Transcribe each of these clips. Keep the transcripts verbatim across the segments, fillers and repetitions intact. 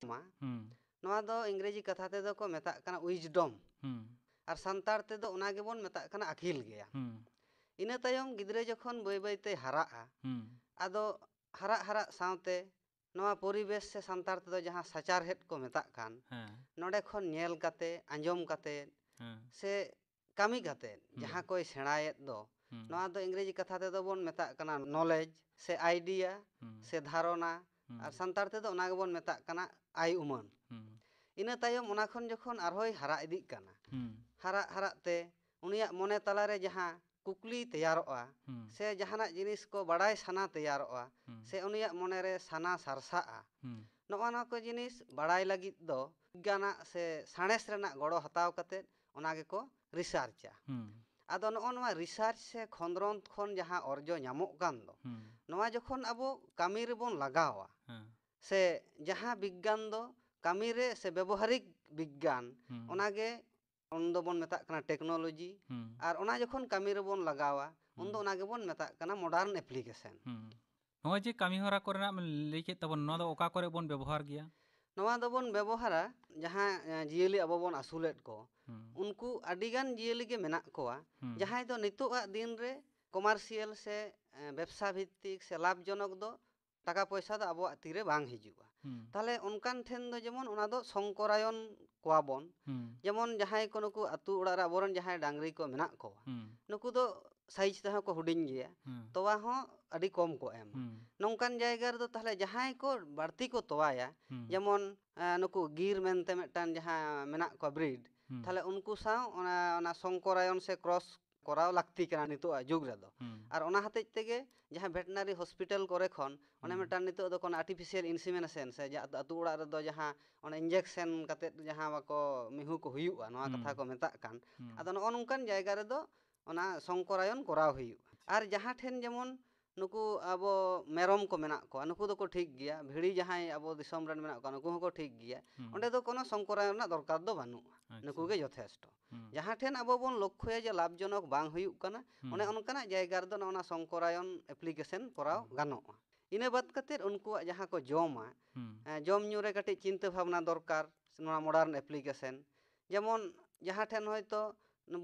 ᱢᱟ᱾ ᱦᱩᱸ᱾ ᱱᱚᱣᱟ ᱫᱚ ᱤᱝᱨᱮᱡᱤ ᱠᱟᱛᱷᱟ ᱛᱮᱫᱚ ᱠᱚ ᱢᱮᱛᱟᱜ ᱠᱟᱱᱟ wisdom᱾ ᱦᱩᱸ᱾ ᱟᱨ ᱥᱟᱱᱛᱟᱲ ᱛᱮᱫᱚ ᱚᱱᱟ ᱜᱮᱵᱚᱱ ᱢᱮᱛᱟᱜ ᱠᱟᱱᱟ ᱟᱹᱠᱤᱞ ᱜᱮᱭᱟᱱ᱾ ᱦᱩᱸ᱾ ᱤᱱᱟᱹ ᱛᱟᱭᱚᱢ ᱜᱤᱫᱽᱨᱟᱹ ᱡᱚᱠᱷᱚᱱ ᱵᱟᱹᱭ ᱵᱟᱹᱭ ᱛᱮᱭ ᱦᱟᱨᱟᱜᱼᱟ, ᱦᱩᱸ᱾ ᱟᱫᱚ ᱦᱟᱨᱟᱜ ᱦᱟᱨᱟᱜ ᱥᱟᱶᱛᱮ ᱱᱚᱣᱟ ᱯᱚᱨᱤᱵᱮᱥ ᱥᱮ ᱥᱟᱱᱛᱟᱲ ᱛᱮᱫᱚ ᱡᱟᱦᱟᱸ ᱥᱟᱪᱟᱨᱦᱮᱫ ᱠᱚ ᱢᱮᱛᱟᱜ ᱠᱟᱱ, ᱦᱮᱸ᱾ ᱱᱚᱰᱮ ᱠᱷᱚᱱ ᱧᱮᱞ ᱠᱟᱛᱮ, ᱟᱸᱡᱚᱢ ᱠᱟᱛᱮ ᱦᱮᱸ᱾ ᱥᱮ ᱠᱟᱹᱢᱤ ᱠᱟᱛᱮ ᱦᱩᱸ᱾ ᱡᱟᱦᱟᱸ ᱠᱚᱭ ᱥᱮᱬᱟᱭᱮᱫ ᱫᱚ, ᱦᱩᱸ᱾ ᱱᱚᱣᱟ ᱫᱚ ᱤᱝᱨᱮᱡᱤ ᱠᱟᱛᱷᱟ ᱛᱮᱫᱚ ᱵᱚᱱ ᱢᱮᱛᱟᱜ ᱠᱟᱱᱟ knowledge ᱥᱮ idea ᱦᱩᱸ᱾ ᱥᱮ ᱫᱷᱟᱨᱚᱱᱟ, ᱦᱩᱸ᱾ ᱟᱨ ᱥᱟᱱᱛᱟᱲ ᱛᱮᱫᱚ ᱚᱱᱟ ᱜᱮᱵᱚᱱ ᱢᱮᱛᱟᱜ ᱠᱟᱱᱟ ᱟᱭ ᱩᱢᱟᱹᱱ᱾ ᱦᱩᱸ᱾ ᱤᱱᱟᱹ ᱛᱟᱭᱚᱢ ᱚᱱᱟ ᱠᱷᱚᱱ ᱡᱚᱠᱷᱚᱱ ᱟᱨᱦᱚᱸᱭ ᱦᱟᱨᱟ ᱤᱫᱤᱜ ᱠᱟᱱᱟ, ᱦᱩᱸ᱾ ᱦᱟᱨᱟᱜ ᱦᱟᱨᱟᱜ ᱛᱮ ᱩᱱᱤᱭᱟᱜ ᱢᱚᱱᱮ ᱛᱟᱞᱟᱨᱮ ᱡᱟᱦᱟᱸ ᱠᱩᱠᱞᱤ ᱛᱮᱭᱟᱨᱚᱜᱼᱟ ᱦᱩᱸ᱾ ᱥᱮ ᱡᱟᱦᱟᱱᱟᱜ ᱡᱤᱱᱤᱥ ᱠᱚ ᱵᱟᱲᱟᱭ ᱥᱟᱱᱟ ᱛᱮᱭᱟᱨᱚᱜᱼᱟ ᱦᱩᱸ᱾ ᱥᱮ ᱩᱱᱤᱭᱟᱜ ᱢᱚᱱᱮᱨᱮ ᱥᱟᱱᱟ ᱥᱟᱨᱥᱟᱜᱼᱟ, ᱦᱩᱸ᱾ ᱱᱚᱜᱼᱚ ᱱᱚᱣᱟ ᱠᱚ ᱡᱤᱱᱤᱥ ᱵᱟᱲᱟᱭ ᱞᱟᱹᱜᱤᱫ ᱫᱚ ᱵᱤᱜᱽᱜᱟᱱᱟᱜ ᱥᱮ ᱥᱟᱬᱮᱥ ᱨᱮᱱᱟᱜ ᱜᱚᱲᱚ ᱦᱟᱛᱟᱣ ᱠᱟᱛᱮ ᱚᱱᱟ ᱜᱮᱠᱚ ᱨᱤᱥᱟᱨᱪᱟ᱾ ᱦᱩᱸ᱾ ᱟᱫᱚ ᱱᱚᱜᱼᱚ ᱱᱚᱣᱟ ᱨᱤᱥᱟᱨᱪ ᱥᱮ ᱠᱷᱚᱸᱫᱽᱨᱚᱸᱫᱽ ᱠᱷᱚᱱ ᱡᱟᱦᱟᱸ ᱚᱨᱡᱚ ᱧᱟᱢᱚᱜ ᱠᱟᱱ ᱫᱚ, ᱦᱩᱸ᱾ ᱱᱚᱣᱟ ᱡᱚᱠᱷᱚᱱ ᱟᱵᱚ ᱠᱟᱹᱢᱤ ᱨᱮᱵᱚᱱ ᱞᱟᱜᱟᱣᱟ ᱦᱮᱸ᱾ ᱥᱮ ᱡᱟᱦᱟᱸ ᱵᱤᱜᱽᱜᱟᱱ ᱫᱚ ᱠᱟᱹᱢᱤ ᱨᱮ ᱥᱮ ᱵᱮᱵᱚᱦᱟᱨᱤᱠ ᱵᱤᱜᱽᱜᱟᱱ, ᱦᱩᱸ᱾ ᱚᱱᱟ ᱜᱮ ᱩᱱ ᱫᱚᱵᱚᱱ ᱢᱮᱛᱟᱜ ᱠᱟᱱᱟ technology᱾ ᱦᱩᱸ᱾ ᱟᱨ ᱚᱱᱟ ᱡᱚᱠᱷᱚᱱ ᱠᱟᱹᱢᱤ ᱨᱮᱵᱚᱱ ᱞᱟᱜᱟᱣᱟ, ᱩᱱ ᱫᱚ ᱦᱩᱸ᱾ ᱚᱱᱟ ᱜᱮᱵᱚᱱ ᱢᱮᱛᱟᱜ ᱠᱟᱱᱟ modern application᱾ ᱦᱩᱸ᱾ ᱱᱚᱜᱼᱚᱭ ᱡᱮ ᱠᱟᱹᱢᱤ ᱦᱚᱨᱟ ᱠᱚᱨᱮᱱᱟᱜ ᱵᱮᱱ ᱞᱟᱹᱭ ᱠᱮᱫ ᱛᱟᱵᱚᱱ, ᱱᱚᱣᱟ ᱫᱚ ᱚᱠᱟ ᱠᱚᱨᱮ ᱵᱚᱱ ᱵᱮᱵᱚᱦᱟᱨ ᱜᱮᱭᱟ? ᱱᱚᱣᱟ ᱫᱚᱵᱚᱱ ᱵᱮᱵᱚᱦᱟᱨᱟ ᱡᱟᱦᱟᱸ, ᱮ, ᱡᱤᱭᱟᱹᱞᱤ ᱟᱵᱚ ᱵᱚᱱ ᱟᱹᱥᱩᱞᱮᱫ ᱠᱚ, ᱦᱩᱸ᱾ ᱩᱱᱠᱩ ᱟᱹᱰᱤᱜᱟᱱ ᱡᱤᱭᱟᱹᱞᱤ ᱜᱮ ᱢᱮᱱᱟᱜ ᱠᱚᱣᱟ, ᱦᱩᱸ᱾ ᱡᱟᱦᱟᱸᱭ ᱫᱚ ᱱᱤᱛᱚᱜ ᱟᱜ ᱫᱤᱱ ᱨᱮ commercial ᱥᱮ, ᱮ, ᱵᱮᱵᱽᱥᱟ ᱵᱷᱤᱛᱛᱤᱠ ᱥᱮ ᱞᱟᱵᱷᱡᱚᱱᱚᱠ ᱫᱚ ᱴᱟᱠᱟ ᱯᱚᱭᱥᱟ ᱫᱚ ᱟᱵᱚᱣᱟᱜ ᱛᱤᱨᱮ ᱵᱟᱝ ᱦᱤᱡᱩᱜᱼᱟ᱾ ᱦᱩᱸ᱾ ᱛᱟᱦᱞᱮ ᱚᱱᱠᱟᱱ ᱴᱷᱮᱱ ᱫᱚ ᱡᱮᱢᱚᱱ ᱚᱱᱟ ᱫᱚ ᱥᱚᱝᱠᱚᱨᱟᱭᱚᱱ ᱠᱚᱣᱟ ᱵᱚᱱ᱾ ᱦᱩᱸ᱾ ᱡᱮᱢᱚᱱ ᱡᱟᱦᱟᱸᱭ ᱠᱚ ᱱᱩᱠᱩ ᱟᱹᱛᱩ ᱚᱲᱟᱜ ᱨᱮ ᱟᱵᱚᱨᱮᱱ ᱡᱟᱦᱟᱸᱭ ᱰᱟᱝᱨᱤ ᱠᱚ ᱢᱮᱱᱟᱜ ᱠᱚᱣᱟ, ᱦᱩᱸ᱾ ᱱᱩᱠᱩ ᱫᱚ size ᱛᱮᱦᱚᱸ ᱠᱚ ᱦᱩᱰᱤᱧ ᱜᱮᱭᱟ, ᱦᱩᱸ᱾ ᱛᱚᱣᱟ ᱦᱚᱸ ᱟᱹᱰᱤ ᱠᱚᱢ ᱠᱚ ᱮᱢᱟ᱾ ᱦᱩᱸ᱾ ᱱᱚᱝᱠᱟᱱ ᱡᱟᱭᱜᱟ ᱨᱮᱫᱚ ᱛᱟᱦᱞᱮ ᱡᱟᱦᱟᱸᱭ ᱠᱚ ᱵᱟᱹᱲᱛᱤ ᱠᱚ ᱛᱚᱣᱟᱭᱟ, ᱦᱩᱸ᱾ ᱡᱮᱢᱚᱱ, ᱮ, ᱱᱩᱠᱩ ᱜᱤᱨ ᱢᱮᱱᱛᱮ ᱢᱤᱫᱴᱟᱝ ᱡᱟᱦᱟᱸ ᱢᱮᱱᱟᱜ ᱠᱚᱣᱟ breed, ᱦᱩᱸ᱾ ᱛᱟᱦᱞᱮ ᱩᱱᱠᱩ ᱥᱟᱶ ᱚᱱᱟ, ᱚᱱᱟ ᱥᱚᱝᱠᱚᱨᱟᱭᱚᱱ ᱥᱮ cross ᱠᱚᱨᱟᱣ ᱞᱟᱹᱠᱛᱤ ᱠᱟᱱᱟ ᱱᱤᱛᱚᱜ ᱟᱜ ᱡᱩᱜᱽ ᱨᱮᱫᱚ᱾ ᱦᱩᱸ᱾ ᱟᱨ ᱚᱱᱟ ᱦᱚᱛᱮᱡ ᱛᱮᱜᱮ ᱡᱟᱦᱟᱸ veterinary hospital ᱠᱚᱨᱮ ᱠᱷᱚᱱ ᱚᱱᱮ ᱦᱩᱸ᱾ ᱢᱤᱫᱴᱟᱝ ᱱᱤᱛᱚᱜ ᱫᱚ ᱠᱳᱱᱳ artificial insemination ᱥᱮ ᱡᱟ-, ᱟᱹᱛᱩ ᱚᱲᱟᱜ ᱨᱮᱫᱚ ᱡᱟᱦᱟᱸ ᱚᱱᱮ injection ᱠᱟᱛᱮᱫ ᱡᱟᱦᱟᱸ ᱵᱟᱠᱚ ᱢᱤᱦᱩ ᱠᱚ ᱦᱩᱭᱩᱜᱼᱟ, ᱱᱚᱣᱟ ᱦᱩᱸ᱾ ᱠᱟᱛᱷᱟ ᱠᱚ ᱢᱮᱛᱟᱜ ᱠᱟᱱ᱾ ᱦᱩᱸ᱾ ᱟᱫᱚ ᱱᱚᱜᱼᱚ ᱱᱚᱝᱠᱟᱱ ᱡᱟᱭᱜᱟ ᱨᱮᱫᱚ ᱚᱱᱟ ᱥᱚᱝᱠᱚᱨᱟᱭᱚᱱ ᱠᱚᱨᱟᱣ ᱦᱩᱭᱩᱜᱼᱟ᱾ ᱟᱨ ᱡᱟᱦᱟᱸ ᱴᱷᱮᱱ ᱡᱮᱢᱚᱱ ᱱᱩᱠᱩ ᱟᱵᱚ ᱢᱮᱨᱚᱢ ᱠᱚ ᱢᱮᱱᱟᱜ ᱠᱚᱣᱟ, ᱱᱩᱠᱩ ᱫᱚᱠᱚ ᱴᱷᱤᱠ ᱜᱮᱭᱟ, ᱵᱷᱤᱲᱤ ᱡᱟᱦᱟᱸᱭ ᱟᱵᱚ ᱫᱤᱥᱚᱢ ᱨᱮᱱ ᱢᱮᱱᱟᱜ ᱠᱚᱣᱟ, ᱱᱩᱠᱩ ᱦᱚᱸᱠᱚ ᱴᱷᱤᱠ ᱜᱮᱭᱟ᱾ ᱦᱩᱸ᱾ ᱚᱸᱰᱮ ᱫᱚ ᱠᱳᱱᱳ ᱥᱚᱝᱠᱚᱨᱟᱭᱚᱱ ᱨᱮᱱᱟᱜ ᱫᱚᱨᱠᱟᱨ ᱫᱚ ᱵᱟᱹᱱᱩᱜᱼᱟ᱾ ᱟᱪᱪᱷᱟ᱾ ᱱᱩᱠᱩ ᱜᱮ ᱡᱚᱛᱷᱮᱥᱴᱚ᱾ ᱦᱩᱸ᱾ ᱡᱟᱦᱟᱸ ᱴᱷᱮᱱ ᱟᱵᱚ ᱵᱚᱱ ᱞᱚᱠᱠᱷᱚᱭᱟ ᱡᱮ ᱞᱟᱵᱷᱡᱚᱱᱚᱠ ᱵᱟᱝ ᱦᱩᱭᱩᱜ ᱠᱟᱱᱟ, ᱦᱩᱸ᱾ ᱚᱱᱮ ᱚᱱᱠᱟᱱᱟᱜ ᱡᱟᱭᱜᱟ ᱨᱮᱫᱚ ᱱᱚᱜᱼᱚ ᱱᱟ ᱥᱚᱝᱠᱚᱨᱟᱭᱚᱱ application ᱠᱚᱨᱟᱣ ᱦᱩᱸ᱾ ᱜᱟᱱᱚᱜᱼᱟ᱾ ᱤᱱᱟᱹ ᱵᱟᱫ ᱠᱟᱛᱮᱫ ᱩᱱᱠᱩᱣᱟᱜ ᱡᱟᱦᱟᱸ ᱠᱚ ᱡᱚᱢᱟ, ᱦᱩᱸ ᱮᱸ, ᱡᱚᱢ ᱧᱩ ᱨᱮ ᱠᱟᱹᱴᱤᱡ ᱪᱤᱱᱛᱟᱹ ᱵᱷᱟᱵᱽᱱᱟ ᱫᱚᱨᱠᱟᱨ᱾ ᱱᱚᱣᱟ modern application, ᱡᱮᱢᱚᱱ ᱡᱟᱦᱟᱸ ᱴᱷᱮᱱ ᱦᱚᱭᱛᱳ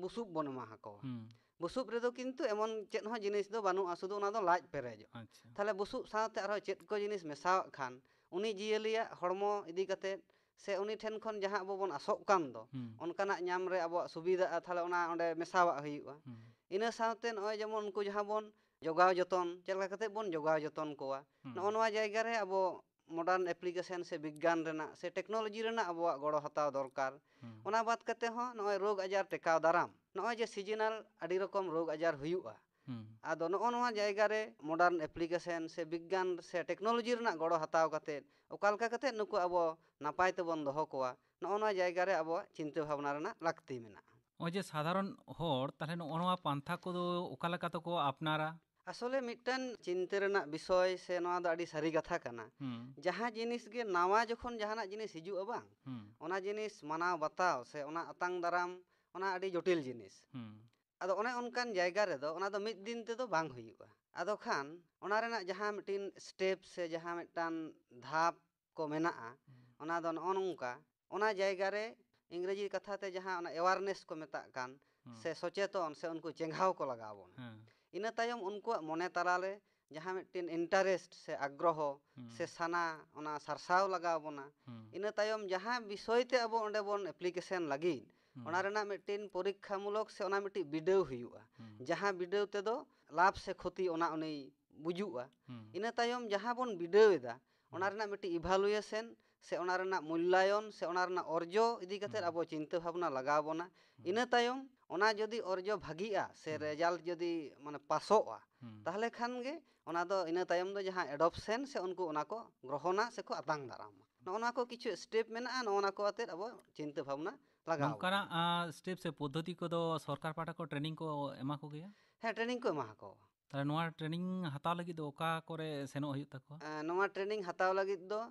ᱵᱩᱥᱩᱵ ᱵᱚᱱ ᱮᱢᱟ ᱟᱠᱚᱣᱟ, ᱦᱩᱸ ᱵᱩᱥᱩᱵ ᱨᱮᱫᱚ ᱠᱤᱱᱛᱩ ᱮᱢᱚᱱ ᱪᱮᱫ ᱦᱚᱸ ᱡᱤᱱᱤᱥ ᱫᱚ ᱵᱟᱹᱱᱩᱜᱼᱟ, ᱥᱩᱫᱷᱩ ᱚᱱᱟ ᱫᱚ ᱞᱟᱡ ᱯᱮᱨᱮᱡᱚᱜᱼᱟ᱾ ᱟᱪᱪᱷᱟ ᱛᱟᱦᱞᱮ ᱵᱩᱥᱩᱵ ᱥᱟᱶᱛᱮ ᱟᱨᱦᱚᱸ ᱪᱮᱫ ᱠᱚ ᱡᱤᱱᱤᱥ ᱢᱮᱥᱟᱣᱟᱜ ᱠᱷᱟᱱ ᱩᱱᱤ ᱡᱤᱭᱟᱹᱞᱤᱭᱟᱜ ᱦᱚᱲᱢᱚ ᱤᱫᱤ ᱠᱟᱛᱮᱫ ᱥᱮ ᱩᱱᱤ ᱴᱷᱮᱱ ᱠᱷᱚᱱ ᱡᱟᱦᱟᱸ ᱟᱵᱚ ᱵᱚᱱ ᱟᱥᱚᱜ ᱠᱟᱱ ᱫᱚ, ᱦᱩᱸ ᱚᱱᱠᱟᱱᱟᱜ ᱧᱟᱢ ᱨᱮ ᱟᱵᱚᱣᱟᱜ ᱥᱩᱵᱤᱫᱷᱟᱜᱼᱟ, ᱛᱟᱦᱞᱮ ᱚᱱᱟ ᱚᱸᱰᱮ ᱢᱮᱥᱟᱣᱟᱜ ᱦᱩᱭᱩᱜᱼᱟ᱾ ᱦᱩᱸ ᱤᱱᱟᱹ ᱥᱟᱶᱛᱮ ᱱᱚᱜᱼᱚᱭ ᱡᱮᱢᱚᱱ ᱩᱱᱠᱩ ᱡᱟᱦᱟᱸ ᱵᱚᱱ ᱡᱚᱜᱟᱣ ᱡᱚᱛᱚᱱ, ᱪᱮᱫ ᱞᱮᱠᱟ ᱠᱟᱛᱮᱫ ᱵᱚᱱ ᱡᱚᱜᱟᱣ ᱡᱚᱛᱚᱱ ᱠᱚᱣᱟ, ᱦᱩᱸ ᱱᱚᱜᱼᱚ ᱱᱚᱣᱟ ᱡᱟᱭᱜᱟ ᱨᱮ ᱟᱵᱚ modern application ᱥᱮ ᱵᱤᱜᱽᱜᱟᱱ ᱨᱮᱱᱟᱜ ᱥᱮ technology ᱨᱮᱱᱟᱜ ᱟᱵᱚᱣᱟᱜ ᱜᱚᱲᱚ ᱦᱟᱛᱟᱣ ᱫᱚᱨᱠᱟᱨ᱾ ᱦᱩᱸ ᱚᱱᱟ ᱵᱟᱫ ᱠᱟᱛᱮ ᱦᱚᱸ ᱱᱚᱜᱼᱚᱭ ᱨᱳᱜᱽ ᱟᱡᱟᱨ ᱴᱮᱠᱟᱣ ᱫᱟᱨᱟᱢ, ᱱᱚᱜᱼᱚᱭ ᱡᱮ seasonal ᱟᱹᱰᱤ ᱨᱚᱠᱚᱢ ᱨᱳᱜᱽ ᱟᱡᱟᱨ ᱦᱩᱭᱩᱜᱼᱟ, ᱦᱩᱸ ᱟᱫᱚ ᱱᱚᱜᱼᱚ ᱱᱚᱣᱟ ᱡᱟᱭᱜᱟ ᱨᱮ modern application ᱥᱮ ᱵᱤᱜᱽᱜᱟᱱ ᱥᱮ technology ᱨᱮᱱᱟᱜ ᱜᱚᱲᱚ ᱦᱟᱛᱟᱣ ᱠᱟᱛᱮᱫ ᱚᱠᱟ ᱞᱮᱠᱟ ᱠᱟᱛᱮᱫ ᱱᱩᱠᱩ ᱟᱵᱚ ᱱᱟᱯᱟᱭ ᱛᱮᱵᱚᱱ ᱫᱚᱦᱚ ᱠᱚᱣᱟ, ᱱᱚᱜᱼᱚ ᱱᱚᱣᱟ ᱡᱟᱭᱜᱟ ᱨᱮ ᱟᱵᱚᱣᱟᱜ ᱪᱤᱱᱛᱟᱹ ᱵᱷᱟᱵᱽᱱᱟ ᱨᱮᱱᱟᱜ ᱞᱟᱹᱠᱛᱤ ᱢᱮᱱᱟᱜᱼᱟ᱾ ᱱᱚᱜᱼᱚᱭ ᱡᱮ ᱥᱟᱫᱷᱟᱨᱚᱱ ᱦᱚᱲ, ᱛᱟᱦᱞᱮ ᱱᱚᱜᱼᱚ ᱱᱚᱣᱟ ᱯᱟᱱᱛᱷᱟ ᱠᱚᱫᱚ ᱚᱠᱟ ᱞᱮᱠᱟ ᱛᱮᱠᱚ ᱟᱯᱱᱟᱨᱟ? ᱟᱥᱚᱞᱮ ᱢᱤᱫᱴᱟᱝ ᱪᱤᱱᱛᱟᱹ ᱨᱮᱱᱟᱜ ᱵᱤᱥᱚᱭ ᱥᱮ ᱱᱚᱣᱟ ᱫᱚ ᱟᱹᱰᱤ ᱥᱟᱹᱨᱤ ᱠᱟᱛᱷᱟ ᱠᱟᱱᱟ᱾ ᱦᱩᱸ ᱡᱟᱦᱟᱸ ᱡᱤᱱᱤᱥ ᱜᱮ ᱱᱟᱣᱟ ᱡᱚᱠᱷᱚᱱ ᱡᱟᱦᱟᱱᱟᱜ ᱡᱤᱱᱤᱥ ᱦᱤᱡᱩᱜᱼᱟ ᱵᱟᱝ, ᱦᱩᱸ ᱚᱱᱟ ᱡᱤᱱᱤᱥ ᱢᱟᱱᱟᱣ ᱵᱟᱛᱟᱣ ᱥᱮ ᱚᱱᱟ ᱟᱛᱟᱝ ᱫᱟᱨᱟᱢ, ᱚᱱᱟ ᱟᱹᱰᱤ ᱡᱚᱴᱤᱞ ᱡᱤᱱᱤᱥ᱾ ᱦᱩᱸ ᱟᱫᱚ ᱚᱱᱮ ᱚᱱᱠᱟᱱ ᱡᱟᱭᱜᱟ ᱨᱮᱫᱚ ᱚᱱᱟ ᱫᱚ ᱢᱤᱫ ᱫᱤᱱ ᱛᱮᱫᱚ ᱵᱟᱝ ᱦᱩᱭᱩᱜᱼᱟ᱾ ᱟᱫᱚ ᱠᱷᱟᱱ ᱚᱱᱟ ᱨᱮᱱᱟᱜ ᱡᱟᱦᱟᱸ ᱢᱤᱫᱴᱤᱱ step ᱥᱮ ᱡᱟᱦᱟᱸ ᱢᱤᱫᱴᱟᱝ ᱫᱷᱟᱯ ᱠᱚ ᱢᱮᱱᱟᱜᱼᱟ, ᱦᱩᱸ ᱚᱱᱟ ᱫᱚ ᱱᱚᱜᱼᱚ ᱱᱚᱝᱠᱟ, ᱚᱱᱟ ᱡᱟᱭᱜᱟ ᱨᱮ ᱤᱝᱨᱮᱡᱤ ᱠᱟᱛᱷᱟ ᱛᱮ ᱡᱟᱦᱟᱸ ᱚᱱᱟ awareness ᱠᱚ ᱢᱮᱛᱟᱜ ᱠᱟᱱ, ᱦᱩᱸ ᱥᱮ ᱥᱚᱪᱮᱛᱚᱱ ᱥᱮ ᱩᱱᱠᱩ ᱪᱮᱸᱜᱷᱟᱣ ᱠᱚ ᱞᱟᱜᱟᱣ ᱵᱚᱱᱟ᱾ ᱦᱮᱸ ᱤᱱᱟᱹ ᱛᱟᱭᱚᱢ ᱩᱱᱠᱩᱣᱟᱜ ᱢᱚᱱᱮ ᱛᱟᱞᱟᱨᱮ ᱡᱟᱦᱟᱸ ᱢᱤᱫᱴᱤᱱ interest ᱥᱮ ᱟᱜᱽᱨᱚᱦᱚ ᱦᱩᱸ ᱥᱮ ᱥᱟᱱᱟ, ᱚᱱᱟ ᱥᱟᱨᱥᱟᱣ ᱞᱟᱜᱟᱣ ᱵᱚᱱᱟ᱾ ᱦᱩᱸ ᱤᱱᱟᱹ ᱛᱟᱭᱚᱢ ᱡᱟᱦᱟᱸ ᱵᱤᱥᱚᱭ ᱛᱮ ᱟᱵᱚ ᱚᱸᱰᱮ ᱵᱚᱱ application ᱞᱟᱹᱜᱤᱫ, ᱦᱩᱸ ᱚᱱᱟ ᱨᱮᱱᱟᱜ ᱢᱤᱫᱴᱤᱱ ᱯᱚᱨᱤᱠᱠᱷᱟᱢᱩᱞᱚᱠ ᱥᱮ ᱚᱱᱟ ᱢᱤᱫᱴᱤᱡ ᱵᱤᱰᱟᱹᱣ ᱦᱩᱭᱩᱜᱼᱟ᱾ ᱦᱩᱸ ᱡᱟᱦᱟᱸ ᱵᱤᱰᱟᱹᱣ ᱛᱮᱫᱚ ᱞᱟᱵᱷ ᱥᱮ ᱠᱷᱚᱛᱤ ᱚᱱᱟ ᱩᱱᱤ ᱵᱩᱡᱩᱜᱼᱟ᱾ ᱦᱩᱸ ᱤᱱᱟᱹ ᱛᱟᱭᱚᱢ ᱡᱟᱦᱟᱸ ᱵᱚᱱ ᱵᱤᱰᱟᱹᱣ ᱮᱫᱟ, ᱚᱱᱟ ᱦᱩᱸ ᱨᱮᱱᱟᱜ ᱢᱤᱫᱴᱤᱡ evaluation ᱥᱮ ᱚᱱᱟ ᱨᱮᱱᱟᱜ ᱢᱩᱞᱞᱟᱭᱚᱱ ᱥᱮ ᱚᱱᱟ ᱨᱮᱱᱟᱜ ᱚᱨᱡᱚ ᱤᱫᱤ ᱠᱟᱛᱮᱫ ᱦᱩᱸ ᱟᱵᱚ ᱪᱤᱱᱛᱟᱹ ᱵᱷᱟᱵᱽᱱᱟ ᱞᱟᱜᱟᱣ ᱵᱚᱱᱟ᱾ ᱦᱩᱸ ᱤᱱᱟᱹ ᱛᱟᱭᱚᱢ ᱚᱱᱟ ᱡᱩᱫᱤ ᱚᱨᱡᱚ ᱵᱷᱟᱹᱜᱤᱜᱼᱟ ᱥᱮ ᱦᱩᱸ result ᱡᱩᱫᱤ ᱢᱟᱱᱮ ᱯᱟᱥᱚᱜᱼᱟ, ᱦᱩᱸ ᱛᱟᱦᱚᱞᱮ ᱠᱷᱟᱱ ᱜᱮ ᱚᱱᱟ ᱫᱚ ᱤᱱᱟᱹ ᱛᱟᱭᱚᱢ ᱫᱚ ᱡᱟᱦᱟᱸ adoption ᱥᱮ ᱩᱱᱠᱩ ᱚᱱᱟ ᱠᱚ ᱜᱨᱚᱦᱚᱱᱟ ᱥᱮᱠᱚ ᱟᱛᱟᱝ ᱫᱟᱨᱟᱢᱟ᱾ ᱱᱚᱜᱼᱚ ᱱᱚᱣᱟ ᱠᱚ ᱠᱤᱪᱷᱩ step ᱢᱮᱱᱟᱜᱼᱟ, ᱱᱚᱜᱼᱚ ᱱᱚᱣᱟ ᱠᱚ ᱟᱛᱮᱫ ᱟᱵᱚ ᱪᱤᱱᱛᱟᱹ ᱵᱷᱟᱵᱽᱱᱟ ᱞᱟᱜᱟᱣ ᱱᱚᱝᱠᱟᱱᱟᱜ ᱵᱚᱱᱟ᱾ ᱥᱴᱮᱯ ᱥᱮ ᱯᱚᱫᱽᱫᱷᱚᱛᱤ ᱠᱚᱫᱚ ᱥᱚᱨᱠᱟᱨ ᱯᱟᱦᱴᱟ ᱠᱷᱚᱱ ᱴᱨᱮᱱᱤᱝ ᱠᱚ ᱮᱢᱟ ᱠᱚᱜᱮᱭᱟ? ᱦᱮᱸ, ᱴᱨᱮᱱᱤᱝ ᱠᱚ ᱮᱢᱟ ᱟᱠᱚᱣᱟ᱾ ᱛᱟᱦᱚᱞᱮ ᱱᱚᱣᱟ ᱴᱨᱮᱱᱤᱝ ᱦᱟᱛᱟᱣ ᱞᱟᱹᱜᱤᱫ ᱫᱚ ᱚᱠᱟ ᱠᱚᱨᱮ ᱥᱮᱱᱚᱜ ᱦᱩᱭᱩᱜ ᱛᱟᱠᱚᱣᱟ? ᱮᱸ, ᱱᱚᱣᱟ ᱴᱨᱮᱱᱤᱝ ᱦᱟᱛᱟᱣ ᱞᱟᱹᱜᱤᱫ ᱫᱚ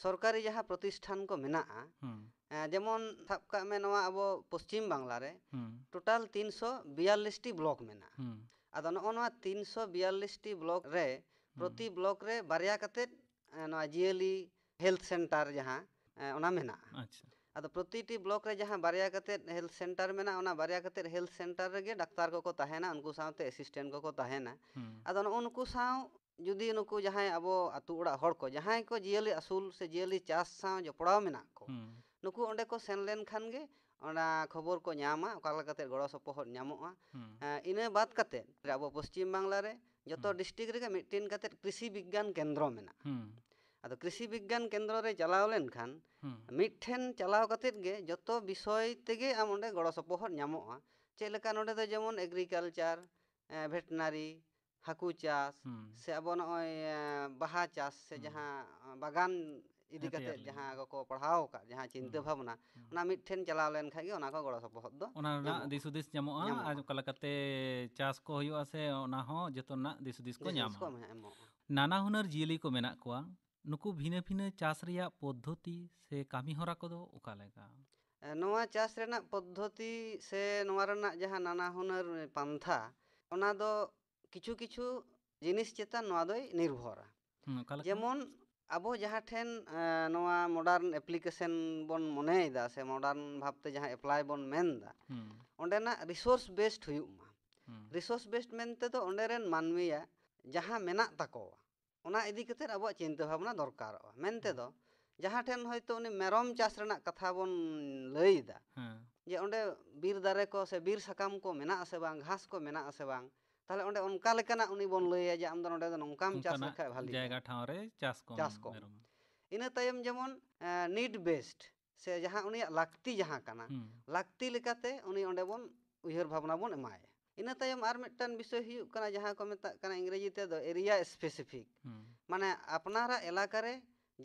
ᱥᱚᱨᱠᱟᱨᱤ ᱡᱟᱦᱟᱸ ᱯᱨᱚᱛᱤᱥᱴᱷᱟᱱ ᱠᱚ ᱢᱮᱱᱟᱜᱼᱟ, ᱦᱩᱸ ᱮᱸ, ᱡᱮᱢᱚᱱ ᱥᱟᱵ ᱠᱟᱜ ᱢᱮ ᱱᱚᱣᱟ ᱟᱵᱚ ᱯᱚᱥᱪᱤᱢ ᱵᱟᱝᱞᱟ ᱨᱮ ᱦᱩᱸ ᱴᱳᱴᱟᱞ ᱛᱤᱱᱥᱚ ᱵᱤᱭᱟᱞᱞᱤᱥ ᱴᱤ ᱵᱞᱚᱠ ᱢᱮᱱᱟᱜᱼᱟ᱾ ᱦᱩᱸ ᱟᱫᱚ ᱱᱚᱜᱼᱚ ᱱᱚᱣᱟ ᱛᱤᱱᱥᱚ ᱵᱤᱭᱟᱞᱞᱤᱥ ᱴᱤ ᱵᱞᱚᱠ ᱨᱮ ᱯᱨᱚᱛᱤ ᱵᱞᱚᱠ ᱨᱮ ᱵᱟᱨᱭᱟ ᱠᱟᱛᱮᱫ ᱮ, ᱱᱚᱣᱟ ᱡᱤᱭᱟᱹᱞᱤ ᱦᱮᱞᱛᱷ ᱥᱮᱱᱴᱟᱨ ᱡᱟᱦᱟᱸ ᱮ, ᱚᱱᱟ ᱢᱮᱱᱟᱜᱼᱟ᱾ ᱟᱪᱪᱷᱟ᱾ ᱟᱫᱚ ᱯᱨᱚᱛᱤᱴᱤ ᱵᱞᱚᱠ ᱨᱮ ᱡᱟᱦᱟᱸ ᱵᱟᱨᱭᱟ ᱠᱟᱛᱮᱫ ᱦᱮᱞᱛᱷ ᱥᱮᱱᱴᱟᱨ ᱢᱮᱱᱟᱜᱼᱟ, ᱚᱱᱟ ᱵᱟᱨᱭᱟ ᱠᱟᱛᱮᱫ ᱦᱮᱞᱛᱷ ᱥᱮᱱᱴᱟᱨ ᱨᱮᱜᱮ ᱰᱟᱠᱛᱟᱨ ᱠᱚᱠᱚ ᱛᱟᱦᱮᱱᱟ, ᱩᱱᱠᱩ ᱥᱟᱶᱛᱮ ᱮᱥᱤᱥᱴᱮᱱᱴ ᱠᱚᱠᱚ ᱛᱟᱦᱮᱱᱟ᱾ ᱦᱩᱸ᱾ ᱟᱫᱚ ᱱᱚᱜᱼᱚ ᱱᱩᱠᱩ ᱥᱟᱶ ᱡᱩᱫᱤ ᱱᱩᱠᱩ ᱡᱟᱦᱟᱸᱭ ᱟᱵᱚ ᱟᱹᱛᱩ ᱚᱲᱟᱜ ᱦᱚᱲ ᱠᱚ ᱡᱟᱦᱟᱸᱭ ᱠᱚ ᱡᱤᱭᱟᱹᱞᱤ ᱟᱹᱥᱩᱞ ᱥᱮ ᱡᱤᱭᱟᱹᱞᱤ ᱪᱟᱥ ᱥᱟᱶ ᱡᱚᱯᱲᱟᱣ ᱢᱮᱱᱟᱜ ᱠᱚ, ᱦᱩᱸ᱾ ᱱᱩᱠᱩ ᱚᱸᱰᱮ ᱠᱚ ᱥᱮᱱ ᱞᱮᱱᱠᱷᱟᱱ ᱜᱮ ᱚᱱᱟ ᱠᱷᱚᱵᱚᱨ ᱠᱚ ᱧᱟᱢᱟ, ᱚᱠᱟ ᱞᱮᱠᱟᱛᱮ ᱜᱚᱲᱚ ᱥᱚᱯᱚᱦᱚᱫ ᱧᱟᱢᱚᱜᱼᱟ᱾ ᱦᱩᱸ᱾ ᱮ, ᱤᱱᱟᱹ ᱵᱟᱫ ᱠᱟᱛᱮᱫ ᱟᱵᱚ ᱯᱚᱥᱪᱤᱢ ᱵᱟᱝᱞᱟ ᱨᱮ ᱡᱚᱛᱚ ᱦᱩᱸ᱾ ᱰᱤᱥᱴᱨᱤᱠᱴ ᱨᱮᱜᱮ ᱢᱤᱫᱴᱮᱱ ᱠᱟᱛᱮᱫ ᱠᱨᱤᱥᱤ ᱵᱤᱜᱽᱜᱟᱱ ᱠᱮᱱᱫᱨᱚ ᱢᱮᱱᱟᱜᱼᱟ᱾ ᱦᱩᱸ᱾ ᱟᱫᱚ ᱠᱨᱤᱥᱤ ᱵᱤᱜᱽᱜᱟᱱ ᱠᱮᱱᱫᱨᱚ ᱨᱮ ᱪᱟᱞᱟᱣ ᱞᱮᱱᱠᱷᱟᱱ ᱦᱩᱸ᱾ ᱢᱤᱫᱴᱷᱮᱱ ᱪᱟᱞᱟᱣ ᱠᱟᱛᱮᱫ ᱜᱮ ᱡᱚᱛᱚ ᱵᱤᱥᱚᱭ ᱛᱮᱜᱮ ᱟᱢ ᱚᱸᱰᱮ ᱜᱚᱲᱚ ᱥᱚᱯᱚᱦᱚᱫ ᱧᱟᱢᱚᱜᱼᱟ᱾ ᱪᱮᱫ ᱞᱮᱠᱟ ᱱᱚᱸᱰᱮ ᱫᱚ ᱡᱮᱢᱚᱱ ᱮᱜᱽᱨᱤᱠᱟᱞᱪᱟᱨ, ᱵᱷᱮᱴᱱᱟᱨᱤ, ᱦᱟᱹᱠᱩ ᱪᱟᱥ, ᱦᱩᱸ᱾ ᱥᱮ ᱟᱵᱚ ᱱᱚᱜᱼᱚᱭ ᱮ, ᱵᱟᱦᱟ ᱪᱟᱥ ᱥᱮ ᱦᱩᱸ᱾ ᱡᱟᱦᱟᱸ ᱵᱟᱜᱟᱱ ᱤᱫᱤ ᱦᱮᱸ, ᱛᱮᱭᱟᱨ ᱠᱟᱛᱮᱫ ᱞᱟᱹᱜᱤᱫ᱾ ᱡᱟᱦᱟᱸ ᱠᱚᱠᱚ ᱯᱟᱲᱦᱟᱣ ᱟᱠᱟᱫ ᱡᱟᱦᱟᱸ ᱪᱤᱱᱛᱟᱹ ᱦᱩᱸ᱾ ᱵᱷᱟᱵᱽᱱᱟ, ᱦᱩᱸ᱾ ᱚᱱᱟ ᱢᱤᱫᱴᱷᱮᱱ ᱪᱟᱞᱟᱣ ᱞᱮᱱᱠᱷᱟᱱ ᱜᱮ ᱚᱱᱟ ᱠᱚ ᱜᱚᱲᱚ ᱥᱚᱯᱚᱦᱚᱫ ᱫᱚ ᱚᱱᱟ ᱨᱮᱱᱟᱜ ᱧᱟᱢᱚᱜᱼᱟ᱾ ᱫᱤᱥ ᱦᱩᱫᱤᱥ ᱧᱟᱢᱚᱜᱼᱟ, ᱧᱟᱢᱚᱜᱼᱟ᱾ ᱟᱨ ᱚᱠᱟ ᱞᱮᱠᱟᱛᱮ ᱪᱟᱥ ᱠᱚ ᱦᱩᱭᱩᱜᱼᱟ ᱥᱮ ᱚᱱᱟ ᱦᱚᱸ ᱡᱚᱛᱚ ᱨᱮᱱᱟᱜ ᱫᱤᱥ ᱦᱩᱫᱤᱥ ᱠᱚ ᱫᱤᱥ ᱦᱩᱫᱤᱥ ᱧᱟᱢᱟ᱾ ᱠᱚ ᱮᱢᱚᱜᱼᱟ᱾ ᱱᱟᱱᱟ ᱦᱩᱱᱟᱹᱨ ᱡᱤᱭᱟᱹᱞᱤ ᱠᱚ ᱢᱮᱱᱟᱜ ᱠᱚᱣᱟ, ᱱᱩᱠᱩ ᱵᱷᱤᱱᱟᱹ ᱵᱷᱤᱱᱟᱹ ᱪᱟᱥ ᱨᱮᱭᱟᱜ ᱯᱚᱫᱽᱫᱷᱚᱛᱤ ᱥᱮ ᱠᱟᱹᱢᱤ ᱦᱚᱨᱟ ᱠᱚᱫᱚ ᱚᱠᱟ ᱞᱮᱠᱟ? ᱮ, ᱱᱚᱣᱟ ᱪᱟᱥ ᱨᱮᱱᱟᱜ ᱯᱚᱫᱽᱫᱷᱚᱛᱤ ᱥᱮ ᱱᱚᱣᱟ ᱨᱮᱱᱟᱜ ᱡᱟᱦᱟᱸ ᱱᱟᱱᱟ ᱦᱩᱱᱟᱹᱨ ᱯᱟᱱᱛᱷᱟ, ᱚᱱᱟ ᱫᱚ ᱠᱤᱪᱷᱩ ᱠᱤᱪᱷᱩ ᱡᱤᱱᱤᱥ ᱪᱮᱛᱟᱱ ᱱᱚᱣᱟ ᱫᱚᱭ ᱱᱤᱨᱵᱷᱚᱨᱟ᱾ ᱦᱩᱸ, ᱚᱠᱟ ᱞᱮᱠᱟ? ᱡᱮᱢᱚᱱ ᱟᱵᱚ ᱡᱟᱦᱟᱸ ᱴᱷᱮᱱ ᱮ, ᱱᱚᱣᱟ ᱢᱚᱰᱟᱨᱱ ᱮᱯᱞᱤᱠᱮᱥᱚᱱ ᱵᱚᱱ ᱢᱚᱱᱮᱭᱮᱫᱟ ᱥᱮ ᱢᱚᱰᱟᱨᱱ ᱵᱷᱟᱵᱽᱛᱮ ᱡᱟᱦᱟᱸ ᱮᱯᱞᱟᱭ ᱵᱚᱱ ᱢᱮᱱᱫᱟ, ᱦᱩᱸ, ᱚᱸᱰᱮᱱᱟᱜ ᱨᱤᱥᱳᱨᱥ ᱵᱮᱥᱰ ᱦᱩᱭᱩᱜ ᱢᱟ᱾ ᱦᱩᱸ, ᱨᱤᱥᱳᱨᱥ ᱵᱮᱥᱰ ᱢᱮᱱᱛᱮ ᱫᱚ ᱚᱸᱰᱮ ᱨᱮᱱ ᱢᱟᱹᱱᱢᱤᱭᱟᱜ ᱡᱟᱦᱟᱸ ᱢᱮᱱᱟᱜ ᱛᱟᱠᱚᱣᱟ, ᱚᱱᱟ ᱤᱫᱤ ᱠᱟᱛᱮ ᱟᱵᱚᱣᱟᱜ ᱪᱤᱱᱛᱟᱹ ᱵᱷᱟᱵᱽᱱᱟ ᱫᱚᱨᱠᱟᱨᱚᱜᱼᱟ᱾ ᱢᱮᱱᱛᱮ ᱫᱚ ᱡᱟᱦᱟᱸ ᱴᱷᱮᱱ ᱦᱚᱭᱛᱳ ᱩᱱᱤ ᱢᱮᱨᱚᱢ ᱪᱟᱥ ᱨᱮᱱᱟᱜ ᱠᱟᱛᱷᱟ ᱵᱚᱱ ᱞᱟᱹᱭ ᱮᱫᱟ, ᱦᱮᱸ, ᱡᱮ ᱚᱸᱰᱮ ᱵᱤᱨ ᱫᱟᱨᱮ ᱠᱚ ᱥᱮ ᱵᱤᱨ ᱥᱟᱠᱟᱢ ᱠᱚ ᱢᱮᱱᱟᱜ ᱟᱥᱮ ᱵᱟᱝ, ᱜᱷᱟᱥ ᱠᱚ ᱢᱮᱱᱟᱜ ᱟᱥᱮ ᱵᱟᱝ, ᱛᱟᱦᱚᱞᱮ ᱚᱸᱰᱮ ᱚᱱᱠᱟ ᱞᱮᱠᱟᱱᱟᱜ ᱩᱱᱤ ᱵᱚᱱ ᱞᱟᱹᱭᱟ ᱡᱮ ᱟᱢ ᱫᱚ ᱱᱚᱸᱰᱮ ᱫᱚ ᱱᱚᱝᱠᱟᱢ ᱪᱟᱥ ᱚᱱᱠᱟᱱᱟᱜ ᱞᱮᱠᱷᱟᱡ ᱵᱷᱟᱞᱤᱜᱼᱟ᱾ ᱡᱟᱭᱜᱟ ᱴᱷᱟᱶ ᱨᱮ ᱪᱟᱥ ᱠᱚᱢ ᱪᱟᱥ ᱠᱚᱢ᱾ ᱢᱮᱨᱚᱢ᱾ ᱤᱱᱟᱹ ᱛᱟᱭᱚᱢ ᱡᱮᱢᱚᱱ ᱱᱤᱰ ᱵᱮᱥᱰ ᱥᱮ ᱡᱟᱦᱟᱸ ᱩᱱᱤᱭᱟᱜ ᱞᱟᱹᱠᱛᱤ ᱡᱟᱦᱟᱸ ᱠᱟᱱᱟ, ᱦᱩᱸ, ᱞᱟᱹᱠᱛᱤ ᱞᱮᱠᱟᱛᱮ ᱩᱱᱤ ᱚᱸᱰᱮ ᱵᱚᱱ ᱩᱭᱦᱟᱹᱨ ᱵᱷᱟᱵᱽᱱᱟ ᱵᱚᱱ ᱮᱢᱟᱭᱟ᱾ ᱤᱱᱟᱹ ᱛᱟᱭᱚᱢ ᱟᱨ ᱢᱤᱫᱴᱟᱝ ᱵᱤᱥᱚᱭ ᱦᱩᱭᱩᱜ ᱠᱟᱱᱟ ᱡᱟᱦᱟᱸ ᱠᱚ ᱢᱮᱛᱟᱜ ᱠᱟᱱᱟ ᱤᱝᱨᱮᱡᱤ ᱛᱮᱫᱚ ᱮᱨᱤᱭᱟ ᱥᱯᱮᱥᱤᱯᱷᱤᱠ, ᱦᱩᱸ, ᱢᱟᱱᱮ ᱟᱯᱱᱟᱨᱟᱜ ᱮᱞᱟᱠᱟ ᱨᱮ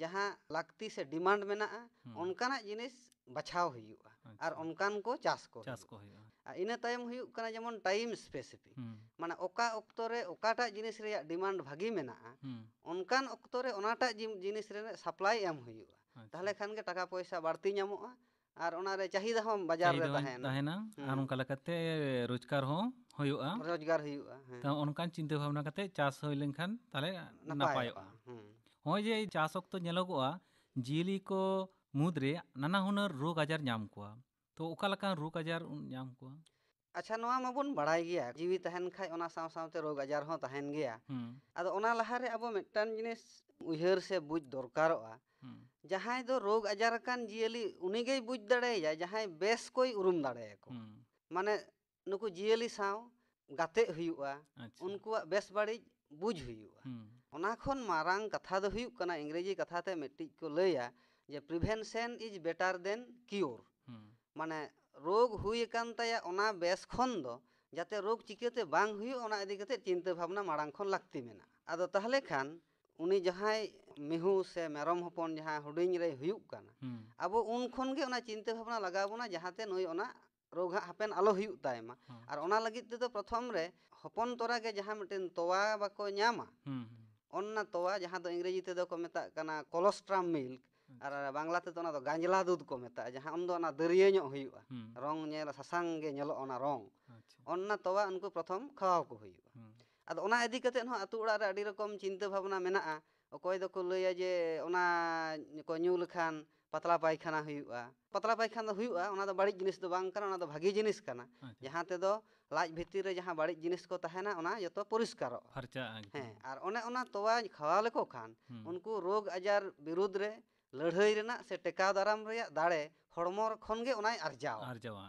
ᱡᱟᱦᱟᱸ ᱞᱟᱹᱠᱛᱤ ᱥᱮ ᱰᱤᱢᱟᱱᱰ ᱢᱮᱱᱟᱜᱼᱟ, ᱦᱩᱸ, ᱚᱱᱠᱟᱱᱟᱜ ᱡᱤᱱᱤᱥ ᱵᱟᱪᱷᱟᱣ ᱦᱩᱭᱩᱜᱼᱟ᱾ ᱟᱪᱪᱷᱟ, ᱟᱨ ᱚᱱᱠᱟᱱ ᱠᱚ ᱪᱟᱥ ᱠᱚ ᱪᱟᱥ ᱦᱩᱭᱩᱜᱼᱟ᱾ ᱠᱚ ᱦᱩᱭᱩᱜᱼᱟ᱾ ᱟᱨ ᱤᱱᱟᱹ ᱛᱟᱭᱚᱢ ᱦᱩᱭᱩᱜ ᱠᱟᱱᱟ ᱡᱮᱢᱚᱱ ᱴᱟᱭᱤᱢ ᱥᱯᱮᱥᱤᱯᱷᱤᱠ, ᱦᱩᱸ, ᱢᱟᱱᱮ ᱚᱠᱟ ᱚᱠᱛᱚ ᱨᱮ ᱚᱠᱟᱴᱟᱜ ᱡᱤᱱᱤᱥ ᱨᱮᱭᱟᱜ ᱰᱤᱢᱟᱱᱰ ᱵᱷᱟᱹᱜᱤ ᱢᱮᱱᱟᱜᱼᱟ, ᱦᱩᱸ, ᱚᱱᱠᱟᱱ ᱚᱠᱛᱚ ᱨᱮ ᱚᱱᱟᱴᱟᱜ ᱡᱤᱱ- ᱡᱤᱱᱤᱥ ᱨᱮᱱᱟᱜ ᱥᱟᱯᱞᱟᱭ ᱮᱢ ᱦᱩᱭᱩᱜᱼᱟ᱾ ᱟᱪᱪᱷᱟ, ᱛᱟᱦᱚᱞᱮ ᱠᱷᱟᱱ ᱜᱮ ᱴᱟᱠᱟ ᱯᱚᱭᱥᱟ ᱵᱟᱹᱲᱛᱤ ᱧᱟᱢᱚᱜᱼᱟ᱾ ᱟᱨ ᱚᱱᱟᱨᱮ ᱪᱟᱦᱤᱫᱟ ᱦᱚᱸ ᱵᱟᱡᱟᱨ ᱨᱮ ᱪᱟᱦᱤᱫᱟ ᱦᱚᱸ ᱛᱟᱦᱮᱱᱟ᱾ ᱛᱟᱦᱮᱱᱟ, ᱟᱨ ᱦᱩᱸ᱾ ᱚᱱᱠᱟ ᱞᱮᱠᱟᱛᱮ ᱨᱳᱡᱽᱜᱟᱨ ᱦᱚᱸ ᱦᱩᱭᱩᱜᱼᱟ᱾ ᱨᱳᱡᱽᱜᱟᱨ ᱦᱩᱭᱩᱜᱼᱟ᱾ ᱦᱮᱸ᱾ ᱛᱚ ᱚᱱᱠᱟᱱ ᱪᱤᱱᱛᱟᱹ ᱵᱷᱟᱵᱽᱱᱟ ᱠᱟᱛᱮ ᱪᱟᱥ ᱦᱩᱭ ᱞᱮᱱᱠᱷᱟᱱ ᱛᱟᱦᱞᱮ ᱱᱟᱯᱟᱭᱚᱜᱼᱟ᱾ ᱱᱟᱯᱟᱭᱚᱜᱼᱟ᱾ ᱦᱩᱸ᱾ ᱱᱚᱜᱼᱚᱭ ᱡᱮ ᱪᱟᱥ ᱚᱠᱛᱚ ᱧᱮᱞᱚᱜᱚᱜᱼᱟ, ᱡᱤᱭᱟᱹᱞᱤ ᱠᱚ ᱢᱩᱫᱽᱨᱮ ᱱᱟᱱᱟ ᱦᱩᱱᱟᱹᱨ ᱨᱳᱜᱽ ᱟᱡᱟᱨ ᱧᱟᱢ ᱠᱚᱣᱟ᱾ ᱛᱚ ᱚᱠᱟ ᱞᱮᱠᱟᱱ ᱨᱳᱜᱽ ᱟᱡᱟᱨ ᱧᱟᱢ ᱠᱚᱣᱟ? ᱟᱪᱪᱷᱟ, ᱱᱚᱣᱟ ᱢᱟᱵᱚᱱ ᱵᱟᱲᱟᱭ ᱜᱮᱭᱟ, ᱡᱤᱣᱤ ᱛᱟᱦᱮᱱ ᱠᱷᱟᱡ ᱚᱱᱟ ᱥᱟᱶ ᱥᱟᱶᱛᱮ ᱨᱳᱜᱽ ᱟᱡᱟᱨ ᱦᱚᱸ ᱛᱟᱦᱮᱱ ᱜᱮᱭᱟ᱾ ᱦᱩᱸ, ᱟᱫᱚ ᱚᱱᱟ ᱞᱟᱦᱟᱨᱮ ᱟᱵᱚ ᱢᱤᱫᱴᱟᱝ ᱡᱤᱱᱤᱥ ᱩᱭᱦᱟᱹᱨ ᱥᱮ ᱵᱩᱡᱽ ᱫᱚᱨᱠᱟᱨᱚᱜᱼᱟ, ᱦᱩᱸ, ᱡᱟᱦᱟᱸᱭ ᱫᱚ ᱨᱳᱜᱽ ᱟᱡᱟᱨ ᱟᱠᱟᱱ ᱡᱤᱭᱟᱹᱞᱤ ᱩᱱᱤᱜᱮᱭ ᱵᱩᱡᱽ ᱫᱟᱲᱮᱭᱟᱭᱟ, ᱡᱟᱦᱟᱸᱭ ᱵᱮᱥ ᱠᱚᱭ ᱩᱨᱩᱢ ᱫᱟᱲᱮᱭᱟᱠᱚ᱾ ᱦᱩᱸ, ᱢᱟᱱᱮ ᱱᱩᱠᱩ ᱡᱤᱭᱟᱹᱞᱤ ᱥᱟᱶ ᱜᱟᱛᱮᱜ ᱦᱩᱭᱩᱜᱼᱟ, ᱟᱪᱪᱷᱟ᱾ ᱩᱱᱠᱩᱣᱟᱜ ᱵᱮᱥ ᱵᱟᱹᱲᱤᱡ ᱵᱩᱡᱽ ᱦᱩᱭᱩᱜᱼᱟ᱾ ᱦᱩᱸ, ᱚᱱᱟ ᱠᱷᱚᱱ ᱢᱟᱨᱟᱝ ᱠᱟᱛᱷᱟ ᱫᱚ ᱦᱩᱭᱩᱜ ᱠᱟᱱᱟ, ᱤᱝᱨᱮᱡᱤ ᱠᱟᱛᱷᱟ ᱛᱮ ᱢᱤᱫᱴᱤᱡ ᱠᱚ ᱞᱟᱹᱭᱟ ᱡᱮ prevention is better than cure᱾ ᱦᱩᱸ, ᱢᱟᱱᱮ ᱨᱳᱜᱽ ᱦᱩᱭ ᱟᱠᱟᱱ ᱛᱟᱭᱟ, ᱚᱱᱟ ᱵᱮᱥ ᱠᱷᱚᱱ ᱫᱚ ᱡᱟᱛᱮ ᱨᱳᱜᱽ ᱪᱤᱠᱟᱹᱛᱮ ᱵᱟᱝ ᱦᱩᱭᱩᱜ, ᱚᱱᱟ ᱤᱫᱤ ᱠᱟᱛᱮ ᱪᱤᱱᱛᱟᱹ ᱵᱷᱟᱵᱽᱱᱟ ᱢᱟᱲᱟᱝ ᱠᱷᱚᱱ ᱞᱟᱹᱠᱛᱤ ᱢᱮᱱᱟᱜᱼᱟ᱾ ᱟᱫᱚ ᱛᱟᱦᱚᱞᱮ ᱠᱷᱟᱱ ᱩᱱᱤ ᱡᱟᱦᱟᱸᱭ ᱢᱤᱦᱩ ᱥᱮ ᱢᱮᱨᱚᱢ ᱦᱚᱯᱚᱱ ᱡᱟᱦᱟᱸ ᱦᱩᱰᱤᱧ ᱨᱮᱭ ᱦᱩᱭᱩᱜ ᱠᱟᱱᱟ, ᱦᱩᱸ, ᱟᱵᱚ ᱩᱱ ᱠᱷᱚᱱ ᱜᱮ ᱚᱱᱟ ᱪᱤᱱᱛᱟᱹ ᱵᱷᱟᱵᱽᱱᱟ ᱞᱟᱜᱟᱣ ᱵᱚᱱᱟ, ᱡᱟᱦᱟᱸᱛᱮ ᱱᱩᱭ ᱚᱱᱟ ᱨᱳᱜᱽ ᱦᱟᱸᱜ ᱦᱟᱯᱮᱱ ᱟᱞᱚ ᱦᱩᱭᱩᱜ ᱛᱟᱭ ᱢᱟ᱾ ᱦᱩᱸ, ᱟᱨ ᱚᱱᱟ ᱞᱟᱹᱜᱤᱫ ᱛᱮᱫᱚ ᱯᱨᱚᱛᱷᱚᱢ ᱨᱮ ᱦᱚᱯᱚᱱ ᱛᱚᱨᱟ ᱜᱮ ᱡᱟᱦᱟᱸ ᱢᱤᱫᱴᱮᱱ ᱛᱚᱣᱟ ᱵᱟᱠᱚ ᱧᱟᱢᱟ, ᱦᱩᱸ, ᱦᱩᱸ, ᱚᱱᱱᱟ ᱛᱚᱣᱟ, ᱡᱟᱦᱟᱸ ᱫᱚ ᱤᱝᱨᱮᱡᱤ ᱛᱮᱫᱚ ᱠᱚ ᱢᱮᱛᱟᱜ ᱠᱟᱱᱟ colostrum milk, ᱟᱨ ᱵᱟᱝᱞᱟ ᱛᱮᱫᱚ ᱚᱱᱟ ᱫᱚ ᱜᱟᱸᱡᱽᱞᱟ ᱫᱩᱫᱷ ᱠᱚ ᱢᱮᱛᱟᱜᱼᱟ, ᱡᱟᱦᱟᱸ ᱩᱱᱫᱚ ᱚᱱᱟ ᱫᱟᱹᱨᱭᱟᱹ ᱧᱚᱜ ᱦᱩᱭᱩᱜᱼᱟ, ᱦᱩᱸ, ᱨᱚᱝ ᱧᱮᱞ ᱥᱟᱥᱟᱝ ᱜᱮ ᱧᱮᱞᱚᱜᱼᱟ ᱚᱱᱟ ᱨᱚᱝ᱾ ᱟᱪᱪᱷᱟ᱾ ᱚᱱᱱᱟ ᱛᱚᱣᱟ ᱩᱱᱠᱩ ᱯᱨᱚᱛᱷᱚᱢ ᱠᱷᱟᱣᱟᱣ ᱠᱚ ᱦᱩᱭᱩᱜᱼᱟ᱾ ᱦᱩᱸ, ᱟᱫᱚ ᱚᱱᱟ ᱤᱫᱤ ᱠᱟᱛᱮ ᱦᱚᱸ ᱟᱹᱛᱩ ᱚᱲᱟᱜ ᱨᱮ ᱟᱹᱰᱤ ᱨᱚᱠᱚᱢ ᱪᱤᱱᱛᱟᱹ ᱵᱷᱟᱵᱽᱱᱟ ᱢᱮᱱᱟᱜᱼᱟ᱾ ᱚᱠᱚᱭ ᱫᱚᱠᱚ ᱞᱟᱹᱭᱟ ᱡᱮ ᱚᱱᱟ ᱠᱚ ᱧᱩ ᱞᱮᱠᱷᱟᱱ ᱯᱟᱛᱞᱟ ᱯᱟᱭᱠᱷᱟᱱᱟ ᱦᱩᱭᱩᱜᱼᱟ, ᱯᱟᱛᱞᱟ ᱯᱟᱭᱠᱷᱟᱱᱟ ᱫᱚ ᱦᱩᱭᱩᱜᱼᱟ, ᱚᱱᱟ ᱫᱚ ᱵᱟᱹᱲᱤᱡ ᱡᱤᱱᱤᱥ ᱫᱚ ᱵᱟᱝ ᱠᱟᱱᱟ, ᱚᱱᱟ ᱫᱚ ᱵᱷᱟᱜᱤ ᱡᱤᱱᱤᱥ ᱠᱟᱱᱟ, ᱟᱪᱪᱷᱟ᱾ ᱡᱟᱦᱟᱸ ᱛᱮᱫᱚ ᱞᱟᱡ ᱵᱷᱤᱛᱤᱨ ᱨᱮ ᱡᱟᱦᱟᱸ ᱵᱟᱹᱲᱤᱡ ᱡᱤᱱᱤᱥ ᱠᱚ ᱛᱟᱦᱮᱱᱟ ᱚᱱᱟ ᱡᱚᱛᱚ ᱯᱚᱨᱤᱥᱠᱟᱨᱚᱜᱼᱟ᱾ ᱯᱷᱟᱨᱪᱟᱜᱼᱟ ᱮᱠᱫᱚᱢ᱾ ᱦᱮᱸ, ᱟᱨ ᱚᱱᱮ ᱚᱱᱟ ᱛᱚᱣᱟ ᱠᱷᱟᱣᱟ ᱞᱮᱠᱚ ᱠᱷᱟᱱ ᱦᱩᱸ᱾ ᱩᱱᱠᱩ ᱨᱳᱜᱽ ᱟᱡᱟᱨ ᱵᱤᱨᱩᱫᱽ ᱨᱮ ᱞᱟᱹᱲᱦᱟᱹᱭ ᱨᱮᱱᱟᱜ ᱥᱮ ᱴᱮᱠᱟᱣ ᱫᱟᱨᱟᱢ ᱨᱮᱭᱟᱜ ᱫᱟᱲᱮ ᱦᱚᱲᱢᱚ ᱠᱷᱚᱱ ᱜᱮ ᱚᱱᱟᱭ ᱟᱨᱡᱟᱣᱟ᱾ ᱟᱨᱡᱟᱣᱟ᱾